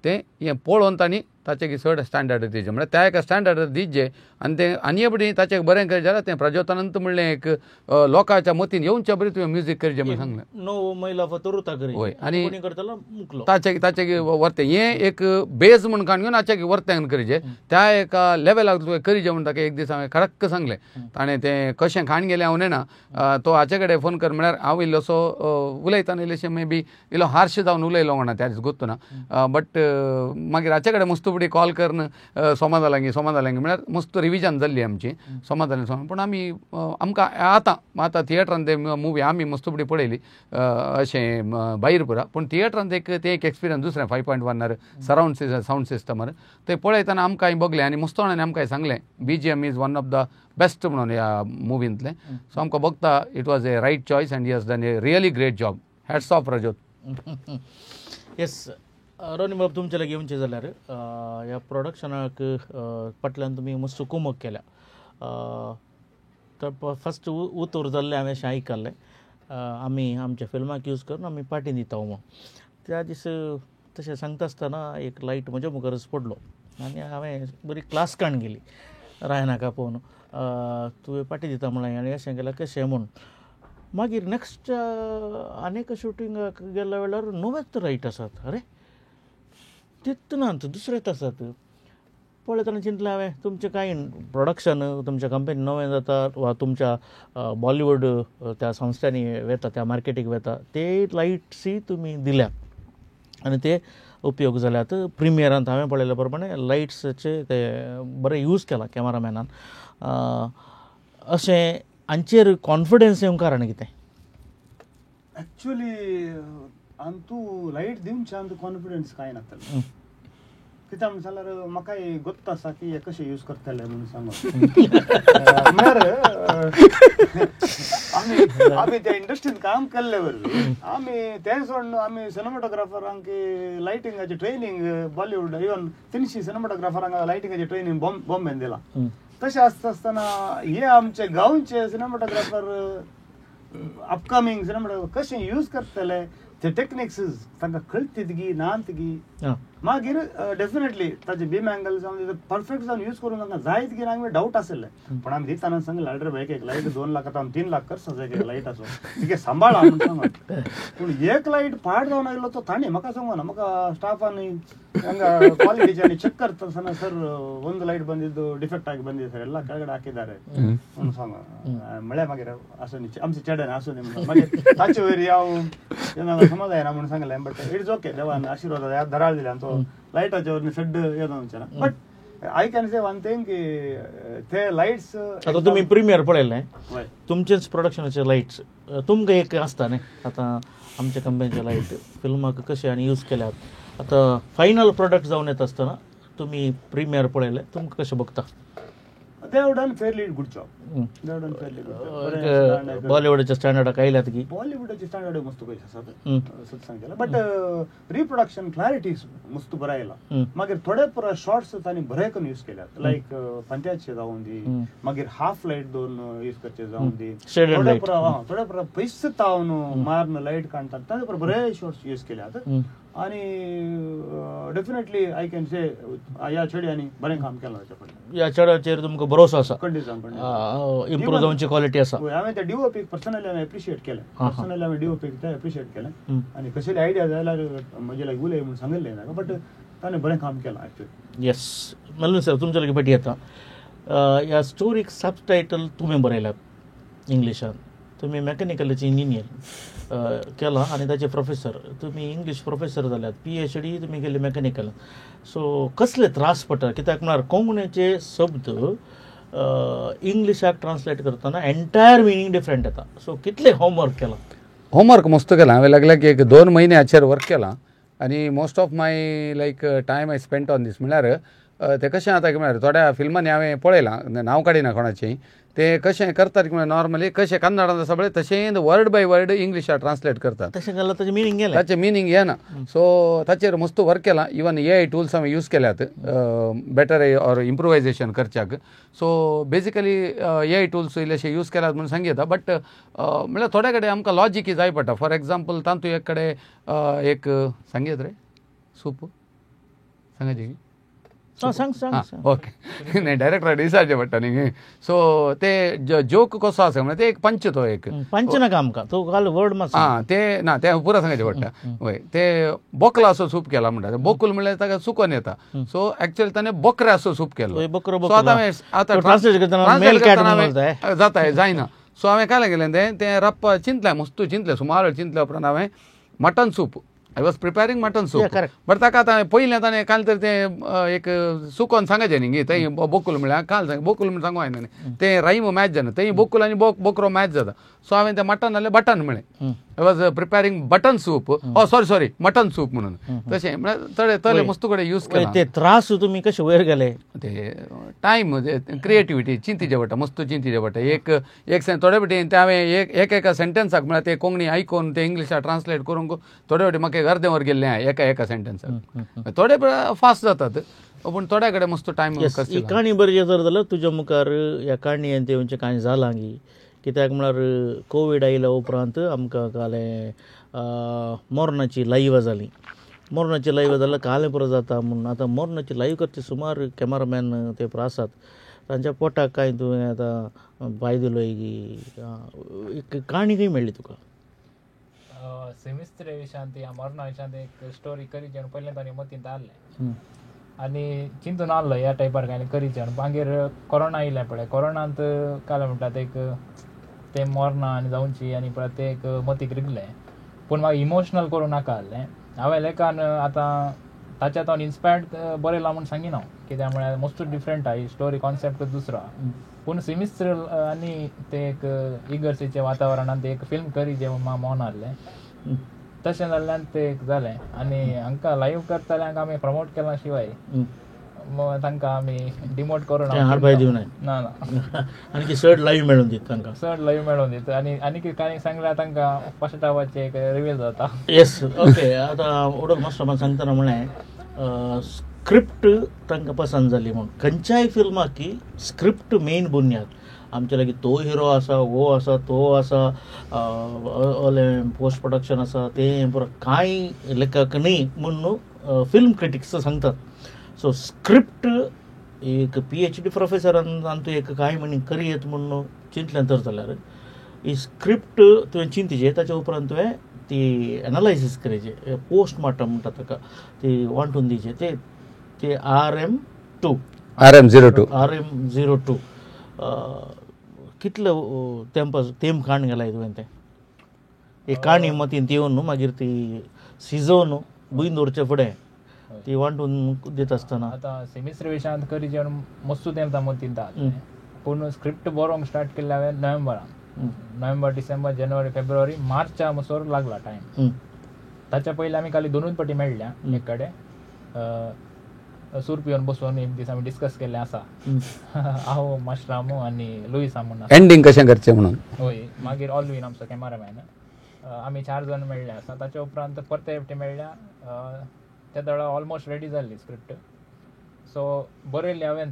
S12: तें हें पळोवन तांणी ताचें चड स्टँडर्ड दिवचें, म्हळ्यार त्या एका स्टँडर्ड दिवचें आनी तें आनी बी ताचें बरें करीत जाल्यार तें प्रज्योतानंत म्हणलें एक लोकांच्या मतीन येवच्या बरें तुवें म्युजीक करचें म्हूण सांगलें.
S3: नो महिला
S12: हय आनी ताचे ताचे वर्तें हें एक बेज म्हूण काडून घेवन हाचे वर्तें करचें त्या एका लेवलाक तुवें करचें म्हूण ताका एक दीस हांवें खरक्क सांगलें. ताणें तें कशें खाण गेलें हांव नेणा, तो हाचे कडेन फोन कर म्हळ्यार हांव इल्लोसो उलयतना इल्लेशें मे बी इल्लो हार्श जावन उलयलो म्हणा त्या दीस गोत्तू ना, बट मागीर हाचे कडेन मस्त फुडें कॉल करून सोमा जालां गी सोमा जालां गी म्हळ्यार मस्त रिविजन जाल्ली आमची सोमा जालें सोमा. पूण आमी आमकां आतां आतां थिएटरान ते मुवी आमी मस्त फुडें पळयली अशें भायर पुरा, पूण थिएटरान एक तें एक एक्सपिरियन्स दुसरें 5.1 सरावंड सावंड सिस्टमार ते पळयतना आमकां बगलें आनी मस्त जाणांनी आमकां सांगलें BGM is one of the best म्हणून ह्या मुवींतलें. सो आमकां बगता it was a right choice and he has done a really great job. Hats off Prajyot.
S3: Yes Ronnie बाब, तुमचे लागीं येवचें जाल्यार ह्या प्रोडक्शनाक फाटल्यान तुमी मस्त कुमक केल्या. तर फस्ट उतर जाल्लें हांवें अशें आयकल्लें आमी आमच्या फिल्माक यूज करून आमी पाटी दिता म्हणून. त्या दीस तशें सांगता आसतना एक लायट म्हज्या मुखारच पडलो आनी हांवें बरी क्लास काडून गेली. रायनाक आपोवन तुवें पाटी दिता म्हणलें आनी अशें केल्यार कशें म्हूण. मागीर नॅक्स्ट आनी एका शुटिंगाक गेल्या वेळार नवेच लायट आसात. अरे तेच नात दुसरेच आसात. पळयतना चिंतलें हांवें तुमचें कांय प्रोडक्शन तुमच्या कंपनी नवें जाता वा तुमच्या बॉलिवूड त्या संस्थांनी वेता त्या मार्केटीक वेता ते लायट्सूय तुमी दिल्यात आनी ते उपयोग जाल्यात. प्रिमियरांत हांवें पळयल्या प्रमाणे लायट्साचे ते बरें यूज केला कॅमेरामॅनान. अशें हांचेर कॉन्फिडन्स येवंक कारण कितें?
S11: एक्चुअली अंतू लायट दिवचे अंतू कॉन्फिडन्स कांय नासतलें. कित्याक म्हणून जाल्यार म्हाकाय गोत्त आसा की हे कशें यूज करतले म्हणून सांगून. म्हळ्यार आमी आमी त्या इंडस्ट्रीन काम केल्ले वरवीं आमी तें सोडून आमी सिनेमाटोग्राफरांक लायटिंगाची ट्रेनींग बॉलिवूड इवन 300 सिनेमाटोग्राफरांक लायटिंगाची ट्रेनींग बॉम्बेन दिलां. तशें आसता आसतना हे आमचे गांवचे सिनेमाटोग्राफर अपकमींग सिनेमाटोग्राफर कशें यूज करतले ते टेक्निक्स तांकां कळटीत गी नात गी. मागीर डेफिनेटली ताजे बीम अँगल जावन परफेक्ट जावन यूज करून तांकां जायत की ना डावट आशिल्लें. पण आमी दिताना सांगलें अरे भाई एक लायट 2 लाख आतां आमी 3 लाख करसा एक लायट आसो तिके सांबाळा म्हणून सांगून. पूण एक लायट पाड जावन आयलो तो ताणें म्हाका सांगूना, म्हाका स्टाफान ಹಂಗ ಕ್ವಾಲಿಟಿ ಚೆಕ್ ಕರ್ತಾನ ಸರ್ ಒಂದು ಲೈಟ್ ಬಂದಿದ್ದು ಡಿಫೆಕ್ಟ್ ಆಗಿ ಬಂದಿದೆ ಸರ್ ಎಲ್ಲ ಕೆಳಗಡೆ ಹಾಕಿದ್ದಾರೆ ಒಂದು ಸಾಂಗ್ ಮಳೆ ಮಾಗಿರ ಆಸು ಅಂಶ ಚಡನೆ ಆಸು ನಿಮ್ಮ ತಾಚೆ ವೇರಿ ಯಾವ ಏನಾದ್ರು ಸಮಾಧಾನ ನಮ್ಮ ಸಂಗಲ್ಲ ಬಟ್ it's okay ದೇವನ ಆಶೀರ್ವಾದ ಯಾರು ದರಾಳಿಲ್ಲ ಅಂತ ಲೈಟ್ ಹಚ್ಚೋರ್ನ ಶೆಡ್ ಏನೋ ಒಂಚನ but I can say one thing की ते लायट्स
S3: आता तुमी प्रिमियर पळयलें तुमचेच प्रोडक्शनाचे लायट्स तुमकां एक आसता न्ही आतां आमच्या कंपनीचे लायट फिल्माक कशे आनी यूज केल्यात आतां फायनल प्रोडक्ट जावन येता आसतना तुमी प्रिमियर पळयलें तुमकां कशें बघता?
S11: They have done fairly good job. They have done fairly good job.
S3: बॉलिवूडच्या स्टँडर्डाक आयल्यात की
S11: बॉलिवूडाचे स्टँडर्ड मस्त पयशे आसात सत सांगता बट रिप्रोडक्शन क्लॅरिटी मस्त बरं आयला. मागीर थोडे पुरा शॉर्ट्स तांणी बरे करून यूज केल्यात लायक पंत्याचे जावन दी मागीर हाफ लायट दोन यूज करचे जावन दी थोडे पुरा थोडे पुरा पयस तावन मारून लायट काडटात तांचे पुरा बरे शॉर्ट्स यूज केल्यात आणि डेफिनेटली I can say ह्या चेड्यांनी बरें काम केलां ताच्या फाटल्यान.
S3: ह्या चेड्याचेर तुमकां भरोसो आसा इम्प्रूव जावची क्वॉलिटी आसा.
S11: हांवें त्या डीओपीक पर्सनली हांवें एप्रिशिएट केलें पर्सनली हांवें डीओपीक तें एप्रिशिएट केलें आनी कसली आयडिया जाल्यार म्हजे लागीं उलय म्हूण सांगिल्लें ताका बट ताणें बरें काम केलां एक्चुअली.
S3: येस मेलविन सर तुमच्या लागीं भेटी येता. ह्या स्टोरीक सब टायटल तुवें बरयल्यात इंग्लिशान तुमी मॅकॅनिकलाचे इंजिनियर केलां आनी ताचे प्रोफेसर तुमी इंग्लीश प्रोफेसर जाल्यात PhD तुमी केली मॅकॅनिकल सो कसले त्रास पडटा कित्याक म्हळ्यार कोंकणीचे शब्द इंग्लिशाक ट्रान्सलेट करतना एंटायर मिनींग डिफरंट येता सो कितले होमवर्क केलां?
S12: होमवर्क मस्त केलां हांवें लागल्या की एक 2 म्हयने हाचेर वर्क केलां आनी most of my like time I spent on this म्हणल्यार तें कशें जाता की म्हळ्यार थोड्या फिल्मांनी हांवें पळयलां नांव काडिना कोणाचें ते कशें करतात की म्हळ्यार नॉर्मली कशें कन्नडांत आसा पळय तशें वर्ड बाय वर्ड इंग्लिशाक ट्रान्सलेट करतात
S3: तशें जाल्यार ताचें मिनींग गेलें
S12: ताचें मिनींग येना सो ताचेर मस्त वर्क केलां इवन AI tools हांवें यूज केल्यात बेटर ऑर इम्प्रोवायजेशन करच्याक सो बेजिकली AI tools इल्लेशे यूज केल्यात म्हणून सांगता बट म्हळ्यार थोड्या कडेन आमकां लॉजीक जाय पडटा फॉर एग्जाम्पल तातूंत एक कडेन एक सांगयत रे सूप सांगाची
S3: सांग सांग
S12: ओके नाही डायरेक्टर डिसायचे पडटा न्ही सो ते जोक कसो आसा म्हळ्यार ते एक पंच तो एक
S3: पंच नाका आमकां तो काल वर्ड मातसो
S12: आं ते ना ते पुरा सांगायचें पडटा वय ते बोकलाचो सूप केला म्हणटा बोकूल म्हणल्यार ताका सुकोन येता सो एक्चुअली ताणें बोकऱ्याचो सूप केलो
S3: सो आतां आतां ट्रान्सलेट करतना
S12: जाता जायना सो हांवें कांय केलें तें तें रप्पा चिंतलें मस्तू चिंतलें सुमार चिंतले उपरांत हांवें mutton soup I was preparing mutton soup but ताका आतां पयलें ताणें काल तर तें एक सुकोन सांगाचें न्ही थंय बोकूल म्हळ्यार काल सांग बोकूल म्हण सांगू हांवें न्ही तें रायम मॅच जायना थंय बोकूल आनी बोकरो मॅच जाता सो हांवें तें मटन जाल्यार बटन म्हळें I was preparing button soup oh sorry sorry mutton soup म्हणून तशें म्हळ्यार थोडे तले मस्त कडेन यूज केले
S3: ते त्रास तुमी कशे वयर गेले
S12: ते टायम क्रिएटिविटी चिंतीचे पडटा मस्त चिंतीचे पडटा एक एक थोडे फावटी तें हांवें एक एका सेंटेन्साक म्हळ्यार ते कोंकणी आयकून ते इंग्लिशाक ट्रान्सलेट करूंक थोडे फावटी म्हाका अर्दें वर गेल्लें एका एका सेंटेन्साक थोडे फास्ट जातात पूण थोड्या कडेन मस्त टायम.
S3: ही काणी बरी जर जाल्यार तुज्या मुखार ह्या काणयेन तेवचे कांय जालां गी कित्याक म्हळ्यार कोवीड आयल्या उपरांत आमकां कालें मोरनाची लायव्ह जाली मोरनाची लायव्ह जाल्यार कालें पुरो जाता म्हूण आतां मोरनाची लायव्ह करचे सुमार कॅमेरामॅन ते पुरो आसात तांच्या पोटाक कांय तुवें आतां बाय दिलोय की काणी खंय मेळ्ळी तुका?
S5: सेमिस्त्रे विशयांत या मरणा विशयांत एक स्टोरी करीची म्हणून पयलें ताणी मतींत आहलें आनी चिंतून आहलो ह्या टायपार कांय करीचें म्हणून. मागीर कोरोना येयलें पळय, कोरोनांत काल म्हणटा ते एक तें मरणां आनी जावची आनी पळय तें एक मतीक रिगलें. पूण म्हाका इमोशनल करूं नाका आहलें. हांवें लेखान आतां ताच्या हांव इन्स्पायर्ड बरयलां म्हूण सांगिना हांव, कित्याक म्हळ्यार मोस्ट डिफरंट आहा ही स्टोरी, कॉन्सेप्ट दुसरो आहा. पूण सिमिस्त्र आनी ते एक इगर्जेच्या वातावरणांत एक फिल्म करी जें म्हाका मन आहलें, तशें जाल्ल्यान तें एक जालें. आनी हांकां लायव्ह करतल्यांक आमी प्रमोट केलां शिवाय तांकां आमी डिमोट करूं ना ना
S3: आनी चड लायव्ह मेळून दित तांकां,
S5: चड लायव्ह मेळून दित. आनी आनी कांय सांगल्यार तांकां फर्स्ट हाफाचें एक रिवील जाता.
S3: येस ओके. आतां ओडोल मास्टर सांगतना म्हणलें स्क्रिप्ट तांकां पसंत जाली म्हूण. खंयच्याय फिल्माक की स्क्रिप्ट मेन बुन्याद. आमचे लागीं तो हिरो आसा, वो आसा, तो आसा, ओलें पोस्ट प्रोडक्शन आसा, तें पुरो कांय लेखक न्ही म्हूण फिल्म क्रिटिक्स सांगतात. सो स्क्रिप्ट एक PhD प्रोफेसरान तातूंत एक कांय म्हणी करयेत म्हूण चिंतलें तर जाल्यार ही स्क्रिप्ट तुवें चिंतचे, ताच्या उपरांत तुवें ती एनालायसीस करचें, पोस्टमार्टम म्हणटा ताका, ती वांटून दिवचें. ते ते RM2
S12: RM02
S3: RM02 कितले तेंप तेंप काण गेलाय तुवें तें एक काणी मतींत येवन न्हू मागीर ती शिजोवन भूंय दवरचे फुडें ती वांटून दिता आसतना.
S5: आतां सेमिस्टर विशयांत करी जेवण मस्तू तेंप मतींत आसलें, पूण स्क्रिप्ट बरोवंक स्टार्ट केल्लें हांवें नोव्हेंबरान, नोव्हेंबर डिसेंबर जानेवारी फेब्रुवारी मार्चा मसोर लागला टायम. ताच्या पयलीं आमी खाली दोनूच पटी मेळ्ळ्या एक कडेन सूर पिवन बसून एक दीस आमी डिस्कस केल्लें आसा, हांव मास्टर आनी लुईस म्हूण
S12: एंडींग कशें करचें म्हणून.
S5: हय, मागीर ऑलवीन आमचो कॅमेरामॅन, आमी 4 जाण मेळ्ळे आसा. ताच्या उपरांत परते एकटे मेळ्ळ्या, त्या दळा ऑलमोस्ट रेडी जाल्ली स्क्रिप्ट. सो बरयल्ली हांवें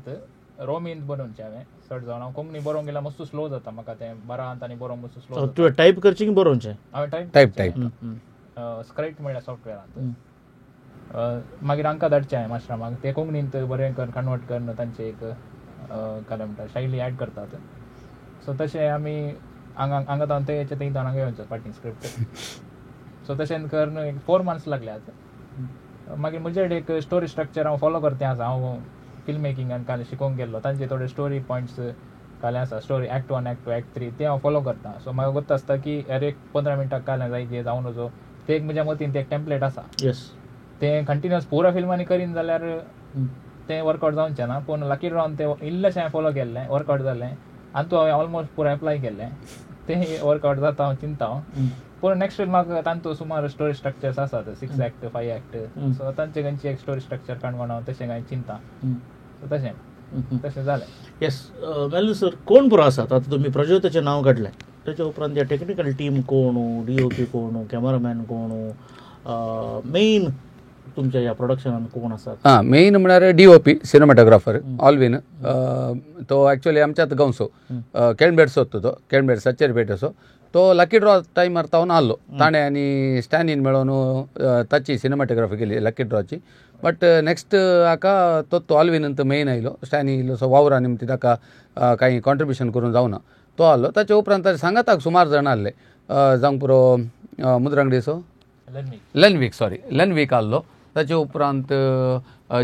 S5: रोमींत बरोवची हांवें चड जावन. हांव कोंकणी बरोवंक गेल्यार मातसो स्लो जाता म्हाका, तें बरांत आनी बरोवंक मातसो स्लो जाता.
S3: तुवें टायप करचें की बरोवचें?
S5: हांवें टायप
S12: टायप टायप
S5: स्क्रायट म्हणल्यार सॉफ्टवेअरांत. मागीर हांकां धाडचें हांवें मास्टरामाक, ते कोंकणींत बरें कर कन्वर्ट करून तांचे एक काय म्हणटा शैली एड करतात. सो तशें आमी हांगा हांगा तावन ते थंय तावन हांगा येवचो फाटीं स्क्रिप्ट. सो तशें करून एक 4 मंथ्स लागल्यात. मागीर म्हजे एक स्टोरी स्ट्रक्चर हांव फॉलो करते आसा. हांव फिल्म मेकिंगान काल शिकोवंक गेल्लो, तांचे थोडे स्टोरी पॉयंट्स काल आसा, स्टोरी एक्ट 1 एक्ट 2 एक्ट 3 ते हांव फॉलो करता. सो म्हाका गोत्त आसता की हर एक 15 मिनटां काल जाय जे जावन वचो, ते एक म्हज्या मतीन एक टेम्पलेट आसा.
S3: येस,
S5: तें कंटिन्युअस पुरा फिल्मांनी करीन जाल्यार तें वर्कआउट जावचें ना, पूण लकी ड्रॉन तें इल्लेशें हांवें फॉलो केल्लें, वर्कआउट जालें आनी तो हांवें ऑलमोस्ट पुरा एप्लाय केल्लें, तें वर्कआउट जाता हांव चिंता. पूण नेक्स्ट फिल्माक तांतू सुमार स्टोरी स्ट्रक्चर्स आसात, 6 एक्ट 5 एक्ट, सो तांचे खंयची एक स्टोरी स्ट्रक्चर काणकोण हांव तशें कांय चिंता. सो तशें तशें जालें.
S3: येस मेल्विन सर, कोण पुरो आसात आतां तुमी प्रज्योताचें नांव काडलें, ताच्या उपरांत त्या टॅक्निकल टीम कोण, DOP कोण, कॅमेरामॅन कोण, मेन तुमच्या ह्या प्रोडक्शनान कोण आसात?
S12: हां, मेन म्हळ्यार DOP cinematographer Alvin. तो एक्चुअली आमच्याच गांवचो, केळंबेडचो तो, केळंबेड सच्चेरपेटेचो. तो लकी ड्रॉ टायमार तावन आहलो, ताणें आनी स्टॅनीन मेळोवन ताची सिनेमाटोग्राफी केली लकी ड्रॉची. बट नेक्स्ट हाका तो ऑलवीन मेन आयलो, स्टॅनी इल्लोसो वावरा निमती ताका कांय कॉन्ट्रिब्युशन करूंक जावना, तो आहलो. ताच्या उपरांत ताच्या सांगाताक सुमार जाण आहले, जावंक पुरो मुद्रांगडीचो लेनवीक, सॉरी लेनवीक आहलो. ताचे उपरांत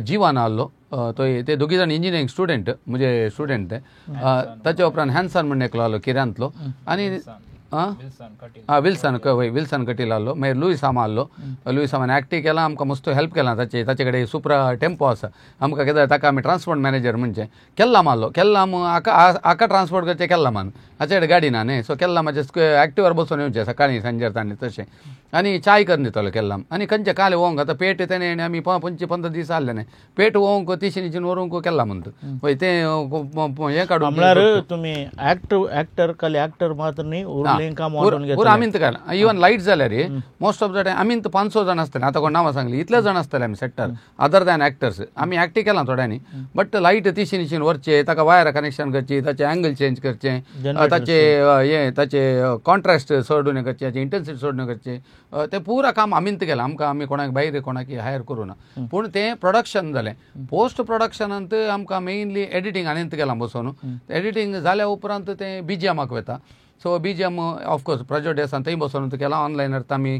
S12: जिवान आहलो, तो ते दोगी जाण इंजिनियरींग स्टुडंट, म्हजे स्टुडंट ते. ताच्या उपरांत हॅन्सन म्हण एकलो आहलो किऱ्यांतलो, आनी आं विल्सन, हय विल्सन कटील आहलो. मागीर लुईस आमा आहलो, लुईस आमान एक्टी केला, आमकां मस्त हेल्प केला. ताचे ताचे कडेन सुप्रा टेम्पो आसा, आमकां कितें ताका आमी ट्रान्सपोर्ट मॅनेजर म्हणचें. केल्लाम आहलो, केल्लाम हाका हाका ट्रान्सपोर्ट करचें केल्लामान, हाचे कडेन गाडी ना न्ही, सो केल्लामाचे एक्टिवार बसून येवचें सकाळीं सांजेर ताणें तशें, आनी चाय करून दितालो केल्लाम. आनी खंयचे काले वोंक आतां पेट तेणें आमी 25-15 दीस आहले न्ही, पेट वोंक तिशीनीच्यान व्हरूंक केल्ला म्हणटा हय तें हें काडून.
S3: म्हळ्यार तुमी एक्टर एक्टर खाली एक्टर मात्र न्ही, सगळें काम वांटून घेतलें
S12: पुरो आमींत केलां. इवन लायट जाल्यार मोस्ट ऑफ the time आमींत 500 जाण आसतले, आतां कोण नांवां सांगली इतले जाण आसतले आमी सेट्टार अदर दॅन एक्टर्स. आमी एक्टी केलां थोड्यांनी, बट लायट तिशी निशीन व्हरचे, ताका वायर कनेक्शन करची, ताचे एंगल चेंज करचें, ताचे हें ताचे कॉन्ट्रास्ट सोडून करचें, ताचे इंटेन्सिटी सोडून करचें, तें पुरा काम आमींत केलां. आमकां आमी कोणाक भायर कोणाक हायर करूं ना. पूण तें प्रोडक्शन जालें. पोस्ट प्रोडक्शनांत आमकां मेनली एडिटींग आनींत केलां बसोवन. एडिटींग जाल्या उपरांत तें बीजीएमाक वता. सो बीजीएम ऑफकोर्स प्रोजेक्ट आसा थंय बसोवन केलां, ऑनलायनार आमी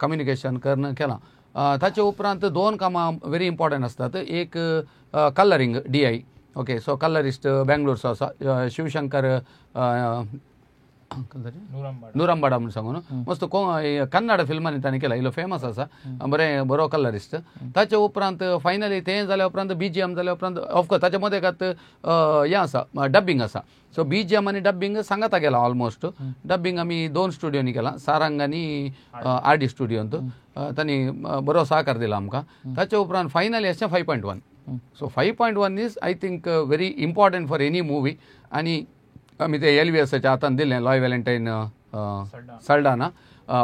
S12: कम्युनिकेशन करून केलां. ताचे उपरांत 2 कामां व्हेरी इम्पॉर्टंट आसतात. एक colouring DI, okay, so colourist बेंगलोरचो आसा शिवशंकर नुरंबाडा म्हूण सांगून, मस्त कन्नड फिल्मांनी ताणें केला, इल्लो फेमस आसा, बरें बरो कलरिस्ट. ताचे उपरांत फायनली तें जाल्या उपरांत बीजीएम जाल्या उपरांत ऑफकोर्स ताच्या मदें एकात हें आसा, डब्बिंग आसा. सो बीजीएम आनी डब्बिंग सांगाता केलां ऑलमोस्ट. डब्बिंग आमी 2 स्टुडियोनी केलां, सारंग आनी आर डी स्टुडियोंत, तांणी बरो सहकार दिला आमकां. ताचे उपरांत फायनली अशें 5.1. So 5.1 is I think very important for any movie. आनी आमी ते एल व्ही एसाच्या हातान दिलें, लॉय व्हॅलेंटायन सल्डाना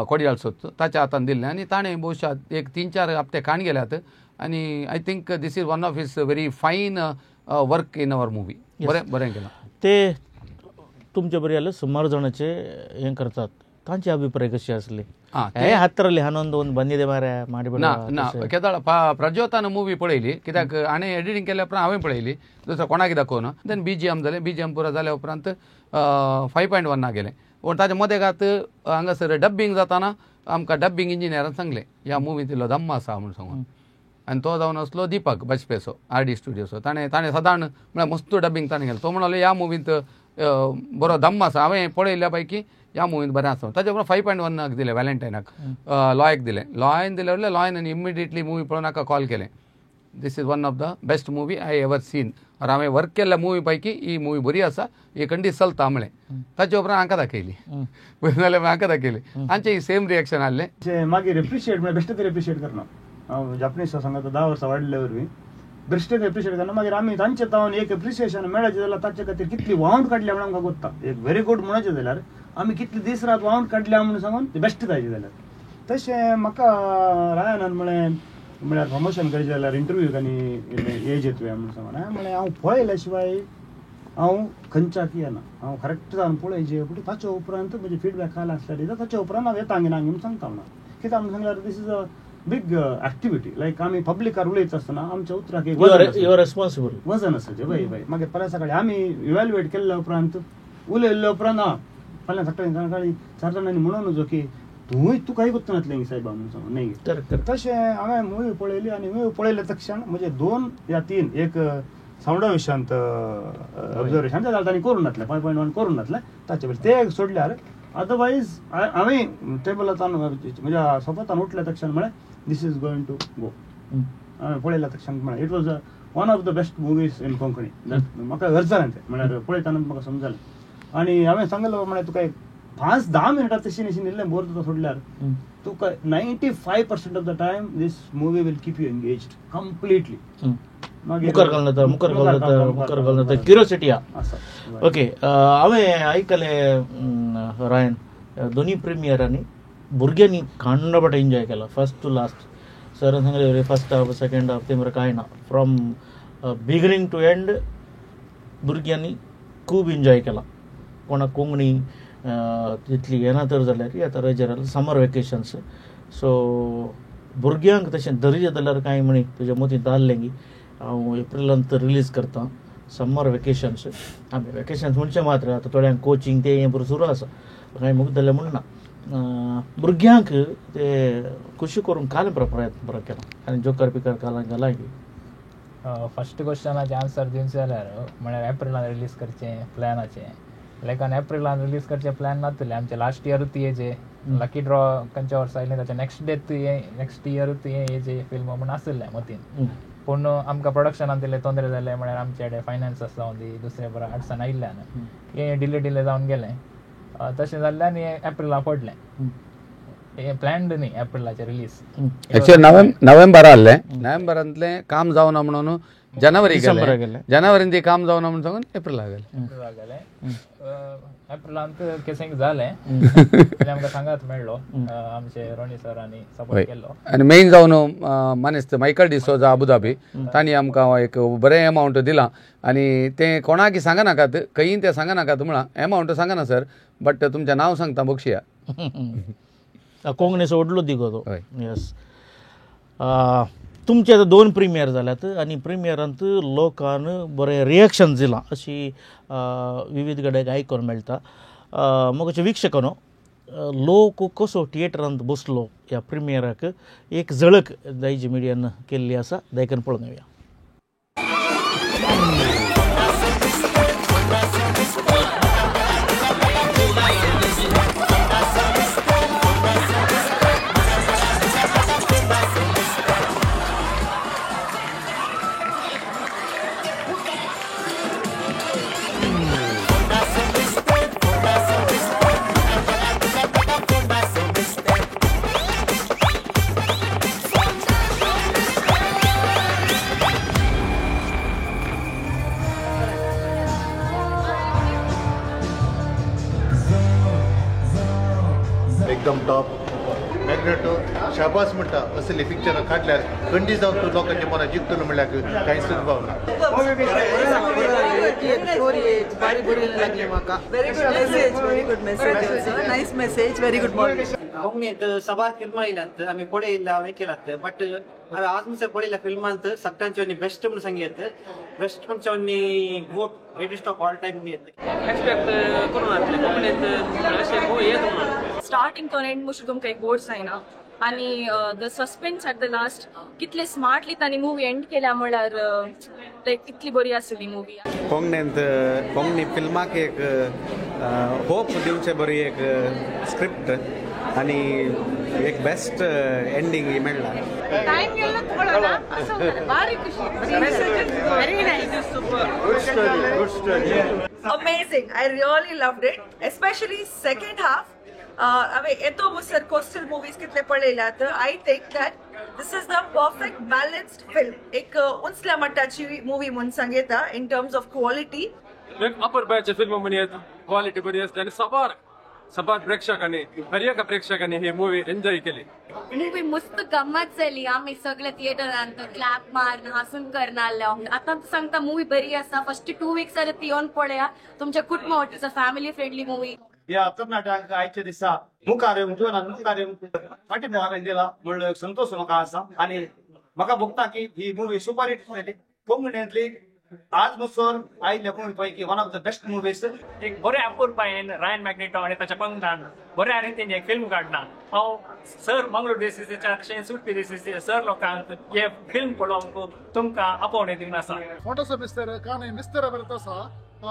S12: कोडियाळ सोद ताच्या हातान दिल्लें आनी ताणें बहुशा एक 3-4 हप्ते काण गेल्यात. आनी I think this is one of his very fine work in our movie. बरें बरें केलां
S3: ते. तुमचे बरे जाल्यार सुमार जाणाचे हें करतात, तांचे अभिप्राय कशी आसली? हे हातरले हानोंद ಒಂದು ಬಂದಿದೆ ಮಾರೆ ಮಾಡಿಬಿಡ
S12: ना ना केदाळ प्रज्योतान मूवी पळयली, कित्याक हाणें एडिटींग केल्या उपरांत हांवें पळयली, दुसरो कोणाक दाखोवन. Then BGM जालें, बीजीएम पुरो जाल्या उपरांत 5.1 गेलें. पूण ताच्या मदें गात हांगासर डब्बिंग जाताना आमकां डब्बिंग इंजिनियरान सांगलें ह्या मुवींत इल्लो दम्म आसा म्हूण सांगून. आनी तो जावन आसलो दीपक बाजपेचो, आर डी स्टुडियोचो. ताणें ताणें सदांच म्हळ्यार मस्त डब्बिंग ताणें केलें. तो म्हणलो ह्या मुवींत बरो दम्म आसा, हांवें पळयल्ल्या पैकी ह्या मुवींत बरें आसा. ताचे उपरांत 5.1 दिलें व्हॅलेंटायनाक, लॉयक दिलें. लॉयन दिलें म्हणल्यार लॉयन आनी इमिडिएटली मुवी पळोवन हाका कॉल केलें, this is one of the best movie I ever seen, or हांवें वर्क केल्ल्या मुवी पैकी ही मुवी बरी आसा, ही खंडीत चलता म्हणलें. ताचे उपरांत हांकां दाखयली, पयलीं जाल्यार हांकां दाखयली, हांचें सेम रिएक्शन आहलें.
S11: मागीर एप्रिशिएट म्हळ्यार बेश्टें एप्रिशिएट करना. हांव जापनीज सांगता 10 वर्सां वाडले वरवीं बेश्टें एप्रिशिएट करना. मागीर आमी तांचे तावन एक एप्रिशिएशन मेळाचें जाल्यार ताचे खातीर कितली वावंट काडल्या म्हणून आमकां कोत्ता. एक व्हेरी गूड म्हणचें जाल्यार आमी कितले दीस रात वावंट काडल्या म्हणून सांगून बेश्ट जायचें जाल्यार. तशें म्हाका रायनान म्हळें म्हळ्यार प्रमोशन करचें जाल्यार इंटरव्यूक आनी एज येतुया म्हणून सांगून. हांवें म्हळें हांव पळयल्या शिवाय हांव खंयच्याक येना, हांव करेक्ट जावन पळयचें पूण ताचे उपरांत म्हजे फिडबॅक आयला आसल्यार ताचे उपरांत हांव येता ना म्हणून सांगता म्हणून. कित्याक म्हणून सांगल्यार this is a big activity, like आमी पब्लिकार उलयता आसतना आमच्या उतराक एक
S3: रिस्पॉन्सिबल
S11: वजन आसा. वय वय मागीर फाल्यां सकाळीं आमी इव्हॅल्युएट केल्ल्या उपरांत उलयल्ल्या उपरांत आं फाल्यां सकाळीं सकाळीं 4 जाणांनी म्हणून नजो की तूंय तुकाय कोत्तनातलें सायबा म्हणून सांगून न्ही. तशें हांवें मुवी पळयली आनी मुवी पळयल्या तक्षण म्हजे 2 या 3 एक सावंडा विशयांत ऑब्जर्वेशन जाल्यार तांणी करूं नातलें, 5.1 करूं नातलें ताचे पयलीं ते सोडल्यार अदरवायज हांवें टेबलांतान म्हज्या सोफातान उठल्या तक्षण म्हळें this is going to go. हांवें पळयल्या तक्षण म्हळें it was a one of the best movies in Konkani. म्हाका गरज जालें तें म्हळ्यार पळयतना म्हाका समजलें. आनी हांवें सांगलें म्हळ्यार तुका एक 5-10 मिनटां तशी निशी इल्लें बोर जाता सोडल्यार तुका 95% of the time this movie will keep you engaged completely.
S3: मुखार घालून जाता, मुखार घालून जाता, मुखार घालून जाता, क्युरियोसिटी आसा. ओके, हांवें आयकलें रायन दोनी प्रिमियरांनी भुरग्यांनी कांडाबाट एन्जॉय केला फर्स्ट टू लास्ट. सरान सांगलें फर्स्ट हाफ सेकेंड हाफ ते मरे कांय ना, फ्रॉम बिगिनींग टू एंड भुरग्यांनी खूब एन्जॉय केला. कोणाक कोंकणी तितली येना तर जाल्यार आतां रजेर समर वेकेशन्स, सो भुरग्यांक तशें दर्जे जाल्यार कांय म्हणी तुज्या मतींत आहलें की हांव एप्रिलांत रिलीज करता समर वेकेशन्स. आमी वेकेशन्स म्हणचें मात्र आतां थोड्यांक कोचिंग तें हें सुरू आसा, कांय मुगदलें म्हण ना. भुरग्यांक ते खुशी करूंक काल प्रयत्न बरो केला आनी जोकर पिकर कालान घाला की
S5: फर्स्ट क्वेश्चनाचें आन्सर दिवचें जाल्यार म्हळ्यार एप्रिलान रिलीज करचें प्लॅनाचें लेकान एप्रिलान रिलीज करचें प्लॅन नातलें आमचें. लास्ट इयरूच येजे लकी ड्रॉ खंयच्या वर्सा आयलें ताच्या नेक्स्ट डे नेक्स्ट इयरूच हें येजे फिल्म म्हूण आशिल्लें मतीन. पूण आमकां प्रोडक्शनान तितलें तोंदरे जालें म्हळ्यार आमचे कडेन फायनान्स जावन दी दुसरें बरें अडचण आयिल्ल्यान हें डिले डिले जावन गेलें. तशें जाल्ल्यान हें एप्रिला पडलें, हें प्लॅन्ड न्ही एप्रिलाचें रिलीज.
S12: एक्चुअली नोव्हेंबरा आहलें, नोव्हेंबरांतलें काम जावना म्हणून जानेवारी गेले, जानेवारीन ती काम जावना म्हूण सांगून एप्रिलाक
S5: गेले. एप्रिलांत केसींग जालें, आमकां सांगात मेळ्ळो आमचे रोनी सर आनी सपोर्ट केल्लो.
S12: आनी मेन जावन मानेस्त मायकल डिसोजा अबुधाबी तांणी आमकां एक बरें एमावंट दिलां आनी तें कोणाक सांगनाकात, खंयी तें सांगनाकात म्हळां, एमावंट सांगना सर, बट तुमचें नांव सांगता बक्षिया.
S3: कोंकणीचो व्हडलो दिगो तो. येस, तुमचे आतां 2 प्रिमियर जाल्यात आनी प्रिमियरांत लोकान बरें रिएक्शन दिलां अशी विविध कडेन आयकून मेळटा. मगचे वीक्षकांनो, लोक कसो थिएटरांत बसलो ह्या प्रिमियराक एक झळक दायजी मिडियान केल्ली आसा, देखून पळोवन येवया.
S13: एकदम टॉप मॅग्नेटो शाबास म्हणटा असली पिक्चरां काडल्यार खंडी जावन तूं लोकांच्या मनां जिखतलो म्हणल्यार कांयच भावना.
S14: कोंकणीत सबार फिल्मां येयल्यात, आमी पळयला हांवें केलात, बट हांवें आज म्हणसर पळयल्या फिल्मांत सगळ्यांचे बेस्ट म्हणून सांगयत, बेस्ट म्हणचे GOAT greatest of all time म्हणून.
S8: एक्सपेक्ट करूं नासलें कोंकणीत अशें मूवी येत म्हणून.
S10: स्टार्टिंग तो एंड मुशी तुमकां एक बोर जायना आनी the suspense at the last कितले स्मार्टली तांणी मुवी एंड केल्या म्हणल्यार लायक इतली बरी आसली मुवी.
S9: कोंकणींत कोंकणी फिल्माक एक होप दिवचे बरी एक स्क्रिप्ट आनी एक बेस्ट एंडिंग मेळ्ळा.
S10: टाइम गेल्लो पळोवना असो भारी खुशी. Very nice,
S13: good story, good story,
S15: amazing. I really loved it, especially second half. हांवें येतो मुसर कोस्टल मुवीज कितले पळयल्यात, I think that this is the perfect balanced film. एक उंचल्या मट्टाची मुवी म्हूण सांगता in terms of quality.
S16: Upper batch film म्हणून quality बरी आसता आनी सबार सबार प्रेक्षकांनी, हर एका प्रेक्षकांनी ही मुवी एन्जॉय केली.
S10: मुवी मस्त गम्मत जाली, आमी सगळे थिएटरांत क्लॅप मारून हासून करनासले. आतां सांगता मुवी बरी आसा, फर्स्ट 2 वीक्स जाल्यार ती येवन पळया, तुमच्या कुटुंब it's a family friendly movie.
S17: या कर्नाटक आयच्या दिसा मुखार येवन जिवनात मुखार येवन फाटी हांवें दिला म्हणलो एक संतोश म्हाका आसा आनी म्हाका भोगता की ही मुवी सुपर हिट जाली. कोंकणींतली आज मुसर आयिल्ल्या मुवी पैकी one of the best movies.
S18: एक बऱ्या अपुरबायेन रायन मॅग्नेटो आनी ताच्या पंगडान बऱ्या रितीन एक फिल्म काडला. हांव सर मंगळूर डिस्ट्रिक्टाच्या तशेंच उडपी डिस्ट्रिक्टाच्या सर लोकांक हे फिल्म पळोवंक तुमकां आपोवणें दिवन आसा.
S19: फोटोस मिस्तर काणी मिस्तर बरें आसा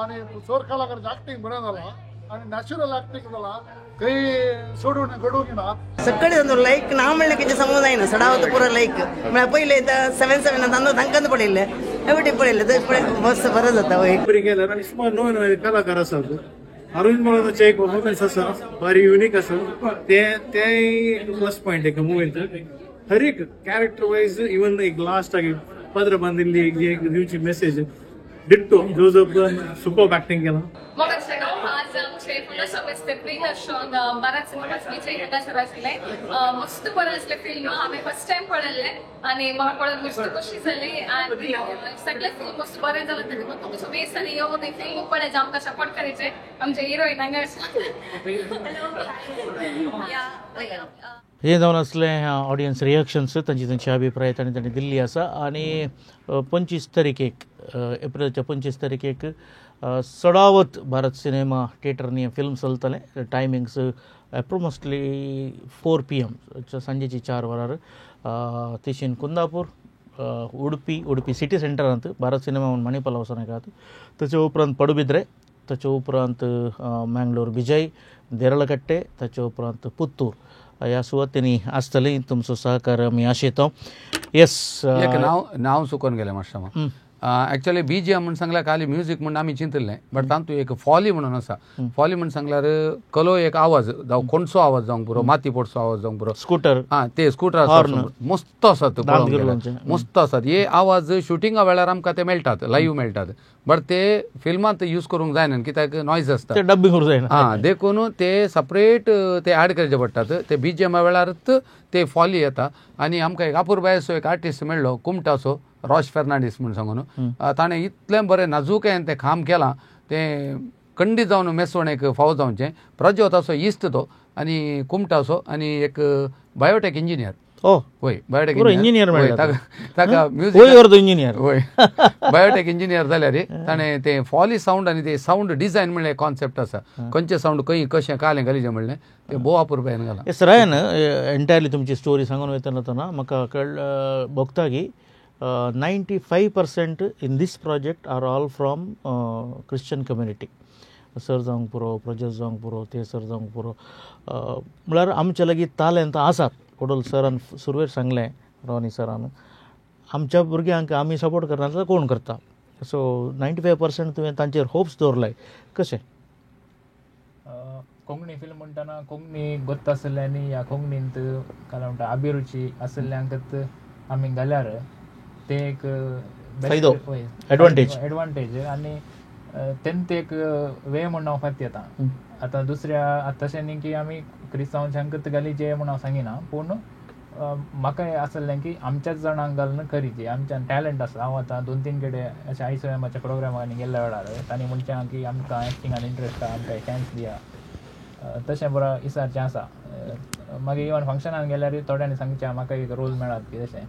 S19: आनी चोर कलाकारांचें एक्टींग बरें जाला आनी नॅचरल एक्टींग जाला, खंय सोडून घडूंक ना.
S14: सगळे लायक ना म्हणल्यार कितें समज जायना, सडावत पुरो लायक म्हळ्यार पयलें 7 7 तांदूळ तांकां पळयल्लें एवढे पळयलें तर मस्त बरें जाता.
S20: बरी केल्यार आनी सुमार नवे नवे कलाकार आसात. अरविंद मळाचे एक परफॉर्मन्स आसा भारी युनीक आसा, तेंय प्लस पॉयंट एका मुवींत. हर एक कॅरेक्टर वायज इवन एक लास्टाक पत्र बांदिल्ली एक दिवची message ditto Joseph super acting केला.
S10: मस्त बरें आसलें फिल्म, हांवें फर्स्ट टायम पळयल्लें आनी म्हाका पळोवन मस्त खोशी जाली आनी सगळें फिल्म मस्त बरें जालें. तुमचो बेस आनी येवन फिल्म पळयचें, आमकां सपोर्ट करायचें आमचे हिरोईन हांगा.
S3: हें जावन आसलें ऑडियन्स रिएक्शन्स, तांची तांची अभिप्राय तांणी तांणी दिल्ली आसा. आनी 25 तारखेक एप्रिलाच्या 25 तारखेक सडावत भारत सिनेमा थिएटरांनी हें फिल्म चलतलें. टायमिंग्स एप्रोमोस्टली 4 PM, सांजेची 4 वरार तेशीन कुंदापूर, उडपी, उडपी सिटी सेंटरांत भारत सिनेमा म्हणून मणिपाल वचोन. ताचे उपरांत पडुबिद्रे, ताचे उपरांत मँगलोर विजय, देरळकट्टे, ताचे उपरांत पुत्तूर ह्या सुवातींनी आसतली. तुमचो सहकार आमी आशेता. येस,
S12: एक नांव नांव चुकोन गेलें मातशें. एक्चुअली बीजीएम म्हूण सांगल्यार खाली म्युजीक म्हूण आमी चिंतिल्लें, बट तातूंत एक फॉली म्हणून आसा. फॉली म्हूण सांगल्यार कलो एक आवाज जावं कोणसो आवाज जावंक पुरो, माती पडचो आवाज जावंक पुरो,
S3: स्कूटर,
S12: हां ते स्कूटर आसा, मस्त आसात, मस्त आसात. हे आवाज शुटिंगा वेळार आमकां ते मेळटात, लायव्ह मेळटात, बट ते फिल्मांत यूज करूंक जायना कित्याक नॉयज आसता,
S3: डबिंग करूंक जायना.
S12: हां, देखून ते सपरेट ते ऍड करचे पडटात. ते बीजीएमा वेळारच ते फॉली येता. आनी आमकां एक अपुरबायेचो एक आर्टिस्ट मेळ्ळो, कुमटाचो, रॉश फेर्नांडीस म्हूण सांगून, ताणें इतलें बरें नाजूकायेन तें काम केलां, तें खंडीत जावन मेसवणेक फावो जावचें. प्रज्योताचो इश्ट तो, आनी कुमटाचो, आनी एक बायोटेक इंजिनियर. वय, बायोटेक
S3: इंजिनियर,
S12: ताका
S3: म्युजीक इंजिनियर,
S12: वय बायोटेक इंजिनियर जाल्यार ताणें तें फॉली सावंड आनी ते सावंड डिझायन म्हणलें कॉन्सेप्ट आसा, खंयचें सावंड खंय कशें कालें घालीचें म्हणलें तें भोव अपुरबायेन घालां.
S3: येस रायन, एंटायरली तुमची स्टोरी सांगून वयतना तेन्ना म्हाका कळ भोगता की 95% in this project are all from Christian community. Sir जावंक पुरो, प्रजोत जावंक पुरो, ते सर जावंक पुरो, म्हळ्यार आमचे लागीं तालेंत आसात. कोडोल सरान सुरवेर सांगलें, रॉनी सरान, आमच्या भुरग्यांक आमी सपोर्ट करना जाल्यार कोण करता? सो 95% तुवें तांचेर होप्स दवरलाय, कशें?
S5: कोंकणी फिल्म म्हणटना कोंकणी गोत्त आशिल्ल्यांनी ह्या कोंकणींत काय म्हणटा अभिरुची आशिल्ल्यांकच आमी घाल्यार ते एक
S3: फायदो, एडवांटेज,
S5: एडवांटेज, आनी तेंत एक वे म्हूण हांव फात येता. आतां दुसऱ्या तशें न्ही की आमी क्रिस्तांवांकच घाली जे म्हूण हांव सांगिना, पूण म्हाका आसलें की आमच्याच जाणांक घालून खरी जी आमच्यान टॅलंट आसा. हांव आतां 2-3 कडेन अशें आयसीएमाच्या प्रोग्रामांनी गेल्ल्या वेळार तांणी म्हणचें की आमकां एक्टिंगान इंट्रस्ट आसा, आमकां चान्स दिया, तशें बरो इसारचें आसा. मागीर इवन फंक्शनान गेल्यार थोड्यांनी सांगचें म्हाका एक रोल मेळात की तशें.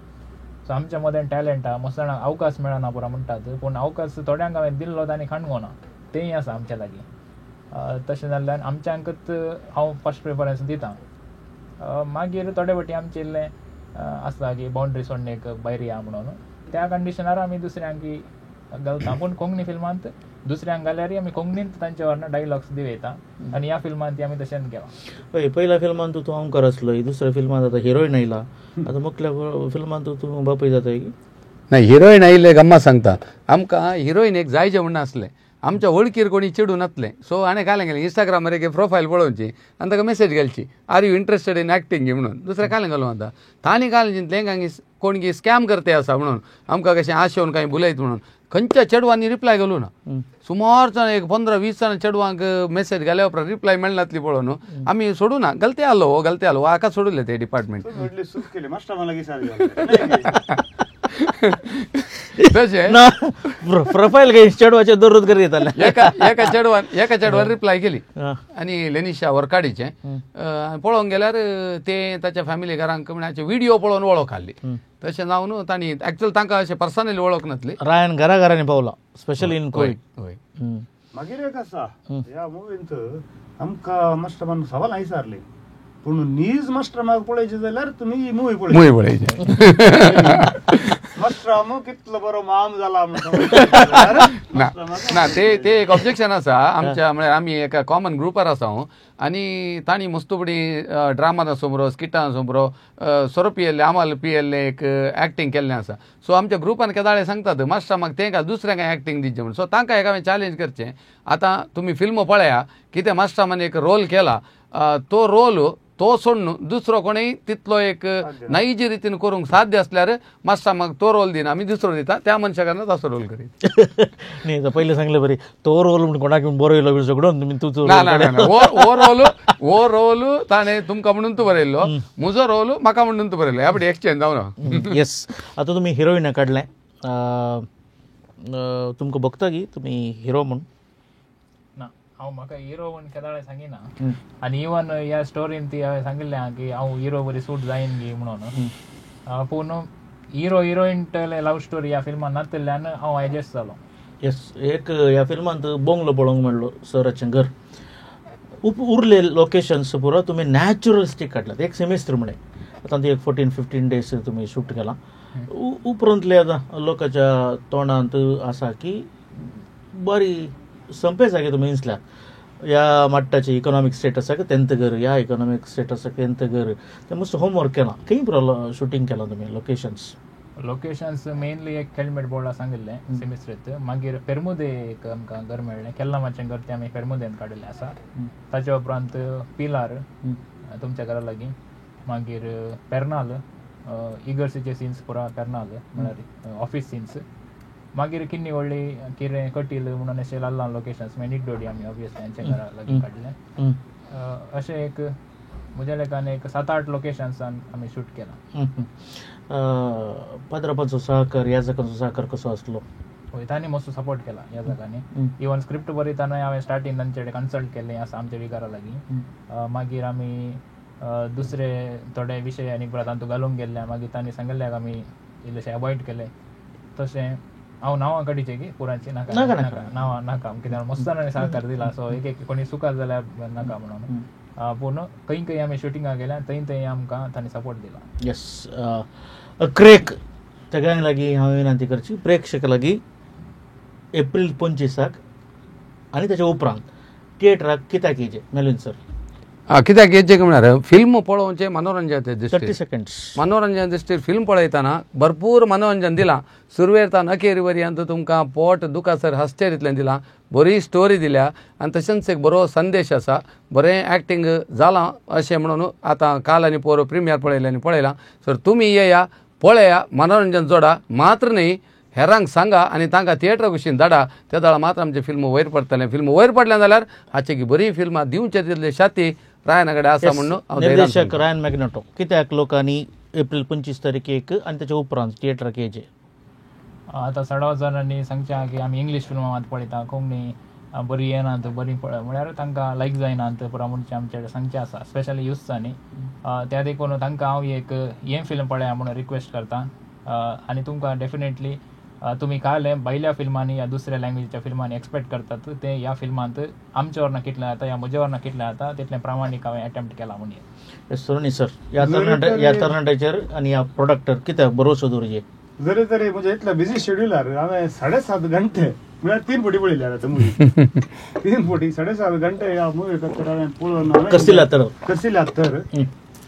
S5: सो आमच्या मदें टॅलंट आसा, मस्त जाणांक अवकाश मेळना पुरो म्हणटात, पूण अवकाश थोड्यांक हांवें दिल्लो तांणी खाणगोना, तेंय आसा आमच्या लागीं. तशें जाल्ल्यान आमच्यांकच हांव फर्स्ट प्रिफरन्स दिता. मागीर थोडे फावटी आमचें इल्लें आसता की बाउंड्री सोडून एक भायर या म्हणून, त्या कंडिशनार आमी दुसऱ्यांक घालता. पूण कोंकणी फिल्मांत दुसऱ्यांक घाल्यार आमी कोंकणींत तांचे वांगडा डायलॉग्स दिवयता, आनी ह्या फिल्मांत आमी तशेंच केलां.
S3: हय, पयल्या फिल्मांत तूं ओंकार आसलो, दुसऱ्या फिल्मांत आतां हिरोईन आयला, आतां मुखल्या फिल्मांत तूं बापूय जाता की
S12: ना? हिरोईन आयिल्ले गम्मा सांगता, आमकां हिरोईन एक जायचें म्हूण आसलें, आमच्या वळखीर कोणी चिडूं नासलें. सो हाणें कालें गेलें इंस्टाग्रामार एक प्रोफायल पळोवची आनी ताका मॅसेज घालची, are you interested in acting म्हणून. दुसरें कालें घालूं आतां तांणी कालें चिंतलें कांय कोण की स्कॅम करते आसा म्हणून, आमकां कशें आशेवन कांय बुलयत म्हणून. खंयच्या चेडवांनी रिप्लाय घालूं ना, सुमार जाण एक 15-20 जाण चेडवांक मॅसेज घाल्या उपरांत रिप्लाय मेळनातली पळोवन आमी सोडूं ना, गलते आलो हो, गलते आलो हाका सोडूले ते डिपार्टमेंट. तशें
S3: प्रोफायल काही चेडवाचे दररोज करी येताले.
S12: एका चेडवान रिप्लाय केली आनी लेनिशा वरकाडीचें पळोवंक गेल्यार ते ताच्या फॅमिली घरांक म्हळ्यार व्हिडिओ पळोवन वळख हाडली. तशें जावन तांणी एक्चुअल तांकां अशें पर्सनली वळख नासली.
S3: रायन घरा घरांनी पावला, स्पेशली इन कोविड.
S12: हय,
S11: मागीर एक आसा ह्या मुवींत आमकां मास्टरान सवाल विचारली, पूण नीज मास्टर म्हाका पळयचे जाल्यार तुमी ही मुवी
S12: पळयची.
S11: मास्टराम कितलो बरो माम जाला
S12: ना ना, ते ते एक ऑब्जेक्शन आसा आमच्या, म्हळ्यार आमी एका कॉमन ग्रुपार आसा हांव, आनी तांणी मस्तपणी ड्रामान आसूं बरो, स्किटान आसूं बरो, सोरो पियेल्ले, आमाल पियेल्ले एक एक्टींग केल्लें आसा. सो आमच्या ग्रुपान केदाळे सांगतात मास्टर म्हाका तें घाल दुसऱ्यांक कांय एक्टींग दिवचें म्हूण. सो तांकां एक हांवें चॅलेंज करचें, आतां तुमी फिल्म पळया कितें मास्टरामान एक रोल केला, तो रोल तो सोडून दुसरो कोणूय तितलो एक नाईजे रितीन करूंक साध्य आसल्यार मास्टर म्हाका तो रोल दिना, आमी दुसरो दिता त्या मनशा कारणान तसो रोल करीत.
S3: न्ही पयलीं सांगलें बरी तो रोल म्हूण कोणाक बरयलो बी सगळो तुमी तूं
S12: ना ना ना, हो रोल हो रोल ताणें तुमकां म्हणून तूं बरयल्लो, म्हजो रोल म्हाका म्हणून तूं बरयलो, ह्या फावटी एक्सचेंज जावन.
S3: येस, आतां तुमी हिरोईना काडलें, तुमकां भोगता की तुमी हिरो म्हूण?
S5: हांव म्हाका हिरो म्हूण केदाळे सांगिना, आनी इवन ह्या स्टोरीन ती हांवें सांगिल्लें आहा की हांव हिरो बरी सूट जायन गी म्हणून, पूण हिरो हिरोईन लव स्टोरी ह्या फिल्मान नातिल्ल्यान हांव एडजस्ट जालो.
S3: येस, एक ह्या फिल्मांत बोंगलो पळोवंक मेळ्ळो सराचें घर, उरले लोकेशन्स पुरो तुमी नॅचरलिस्टीक काडल्यात. एक सेमिस्टर म्हळें आतां एक 14-15 डेज तुमी शूट केलां, उपरांतले आतां लोकांच्या तोंडांत आसा की बरी संपे जागे तुमी इंचल्यात ह्या माट्टाचे इकॉनॉमीक स्टेटसाक तेंत घर, ह्या इकॉनॉमीक स्टेटसाक तेंत घर, तें मस्त होमवर्क केलां. खंय पुरो शुटींग केलां तुमी लोकेशन्स?
S5: लोकेशन्स मेनली एक हेल्मेट बोर्डा सांगिल्लें सिमिस्त्रीत. मागीर पेरमुदे एक आमकां घर मेळ्ळें, केल्लमाचें घर तें आमी पेरमुदेन काडिल्लें आसा. ताच्या उपरांत पिलार तुमच्या घरा लागीं, मागीर पेर्नाल इगर्सीचे सीन्स पुरा पेर्नाल म्हळ्यार ऑफीस सीन्स, मागीर किन्नी व्हडली किरें कटील म्हणून अशें ल्हान ल्हान लोकेशन्स मागीर निड्डोडी आमी ऑब्वियसली हांच्या घरा लागीं काडलें. अशें एक म्हज्या लेखान एक 7-8 लोकेशन्सान आमी शूट केलां.
S3: पाद्रापाचो सहकार, याजकांचो सहकार कसो आसलो?
S5: हय, तांणी मस्त सपोर्ट केला याजकांनी. इवन स्क्रिप्ट बरयतना हांवें स्टार्टींग तांचे कडेन कन्सल्ट केल्लें आसा आमच्या विगारा लागीं. मागीर आमी दुसरे थोडे विशय आनी पुरा तांतूं घालूंक गेल्ले, मागीर तांणी सांगिल्ल्याक आमी इल्लेशें अवॉयड केलें. तशें हांव नांवां काडीचें की पुरांची नाका नाका नांवां नाका, कित्याक मस्त जाणांनी सहकार दिला. सो एक एक कोणी चुकत जाल्यार नाका म्हणून, पूण खंय खंय आमी शुटिंगाक गेल्या थंय थंय आमकां तांणी सपोर्ट दिला.
S3: येस, क्रेक सगळ्यांक लागीं हांवें विनंती करची, प्रेक्षकां लागीं एप्रील 25 आनी ताच्या उपरांत थिएटराक कित्याक येचें? Melvin sir.
S12: कित्याक येचें म्हळ्यार फिल्म पळोवचें मनोरंजनाचे दृश्टीन,
S3: 30 सेकंड्स
S12: मनोरंजन दृश्टीर फिल्म पळयतना भरपूर मनोरंजन दिलां. सुरवेर तान अखेर पर्यंत तुमकां पोट दुखासर हासचें तितलें दिलां, बरी स्टोरी दिल्या आनी तशेंच एक बरो संदेश आसा, बरें एक्टींग जालां अशें म्हणून आतां काल आनी पोर प्रिमियर पळयलें आनी पळयलां. सर तुमी येया, पळया, मनोरंजन जोडा, मात्र न्ही हेरांक सांगा आनी तांकां थिएटरा कुशीन धाडा. त्या वेळार मात्र आमचें फिल्म वयर पडटलें. फिल्म वयर पडलें जाल्यार हाचे की बरी फिल्मां दिवचे तितले शाती रायना कडेन आसा म्हणून.
S3: निर्देशक रायन मॅग्नेटो, कित्याक लोकांनी एप्रील 25 तारखेक आनी ताच्या उपरांत थिएटराक येचें?
S5: आतां चडाव जाणांनी सांगचें की आमी इंग्लीश फिल्मां मात पळयता, कोंकणी बरी येनात, बरी पळय म्हळ्यार तांकां लायक जायनात पुरा म्हणचे आमचे सांगचें आसा, स्पेशली युथ्सांनी. त्या देखून तांकां हांव एक हें फिल्म पळया म्हणून रिक्वेस्ट करता. आनी तुमकां डेफिनेटली तुमी काल भायल्या फिल्मांनी या दुसऱ्या लँग्वेजीच्या फिल्मांनी एक्सपेक्ट करतात तें ह्या फिल्मांत आमच्या वरना कितलें जाता या म्हज्या वरना कितलें जाता तितलें प्रामाणीक हांवें अटेम्प्ट केला म्हणून.
S3: सरोनी सर, ह्या तरणाट्याचेर आनी ह्या प्रोडक्टर कित्याक भरोसो दवरचे?
S11: जरी तरी म्हणजे इतल्या बिझी शेड्युलार हांवें 7.5 घंटे म्हळ्यार 3 फावटी पळयली आतां मुवी. 3 फावटी 7.5 घंटे ह्या मुवी खातीर हांवें पळोवन
S3: करसिल्या तर
S11: करसिल्या तर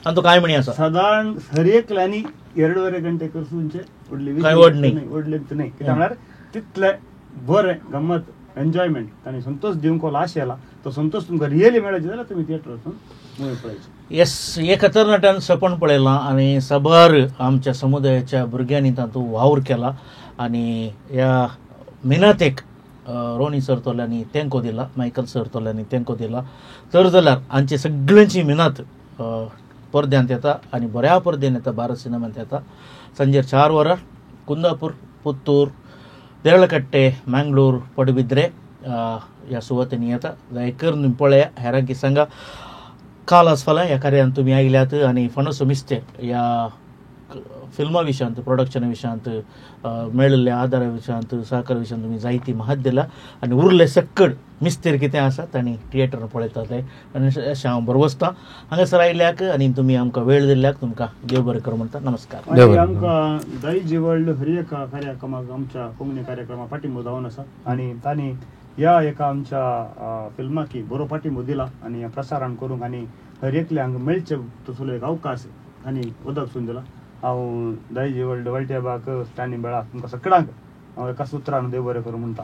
S3: आनी तो काय म्हणी आसा
S11: सादारण हर एकल्यांनी 2.5 घंटे करसूनचे व्हडले न्ही, कित्याक म्हळ्यार तितले बरें गम्मत एन्जॉयमेंट तांणी संतोष दिवंक आश येला, तो संतोष तुमकां रियली मेळ्ळो जाल्यार तुमी थिएटर वचून मुवी पळयची.
S3: येस, एका तरणाट्यान सपन पळयलां आनी साबार आमच्या समुदायाच्या भुरग्यांनी तातूंत वावर केला आनी ह्या मेहनतेक रोनी सर तोल्यांनी तेंको दिला, मायकल सर तोल्यांनी तेंको दिला. तर जाल्यार आमची सगळ्यांची मेहनत परद्यांत येता आनी बऱ्या परद्यान येता, भारत सिनेमांत येता. संजे 4 वरां कुंदापूर, पुत्तूर, देरळकट्टे, मँगलोर, पडबिद्रे ह्या सुवातेंनी येता. दयकर तुमी पळया, हेरांकी सांगा. काल आज फाल्यां ह्या कार्यान तुमी आयल्यात आनी फणस मिस्ते ह्या फिल्मा विशयांत, प्रोडक्शना विशयांत, मेळिल्ल्या आदारा विशयांत, सहकार विशयांत तुमी जायती महत दिला आनी उरले सक्कड मिस्तेर कितें आसा तांणी थिएटर पळयताले आनी अशें हांव भरवसतां. हांगासर आयिल्ल्याक आनी तुमी आमकां वेळ दिल्ल्याक तुमकां देव बरें करूं म्हणटा. नमस्कार.
S11: आमकां दायजी वर्ल्ड हर एका कार्यक्रमाक आमच्या कोंकणी कार्यक्रमा पाठिंबो जावन आसा आनी तांणी ह्या एका आमच्या फिल्माकी बरो पाठिंबो दिला आनी प्रसारण करूंक आनी हर एकल्यांक मेळचे तसलो एक अवकाश आनी उदक सून दिला. हांव दायजी वर्ल्ड वल्टेबाक स्टॅनी बेळा तुमकां सगळ्यांक हांव एका सुत्रान देव बरें करूं म्हणटा.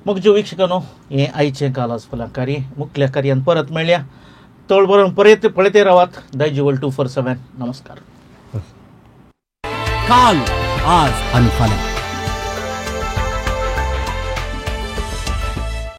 S3: मग ज्यो वीक्षकांनो, हें आयचें काल फाल्यां कार्य मुखल्या कार्यान परत मेळ्या. तळ बरोवन परत पळयते रावात दायजी वर्ल्ड 247. नमस्कार.
S2: काल, आज आनी फाल्यां.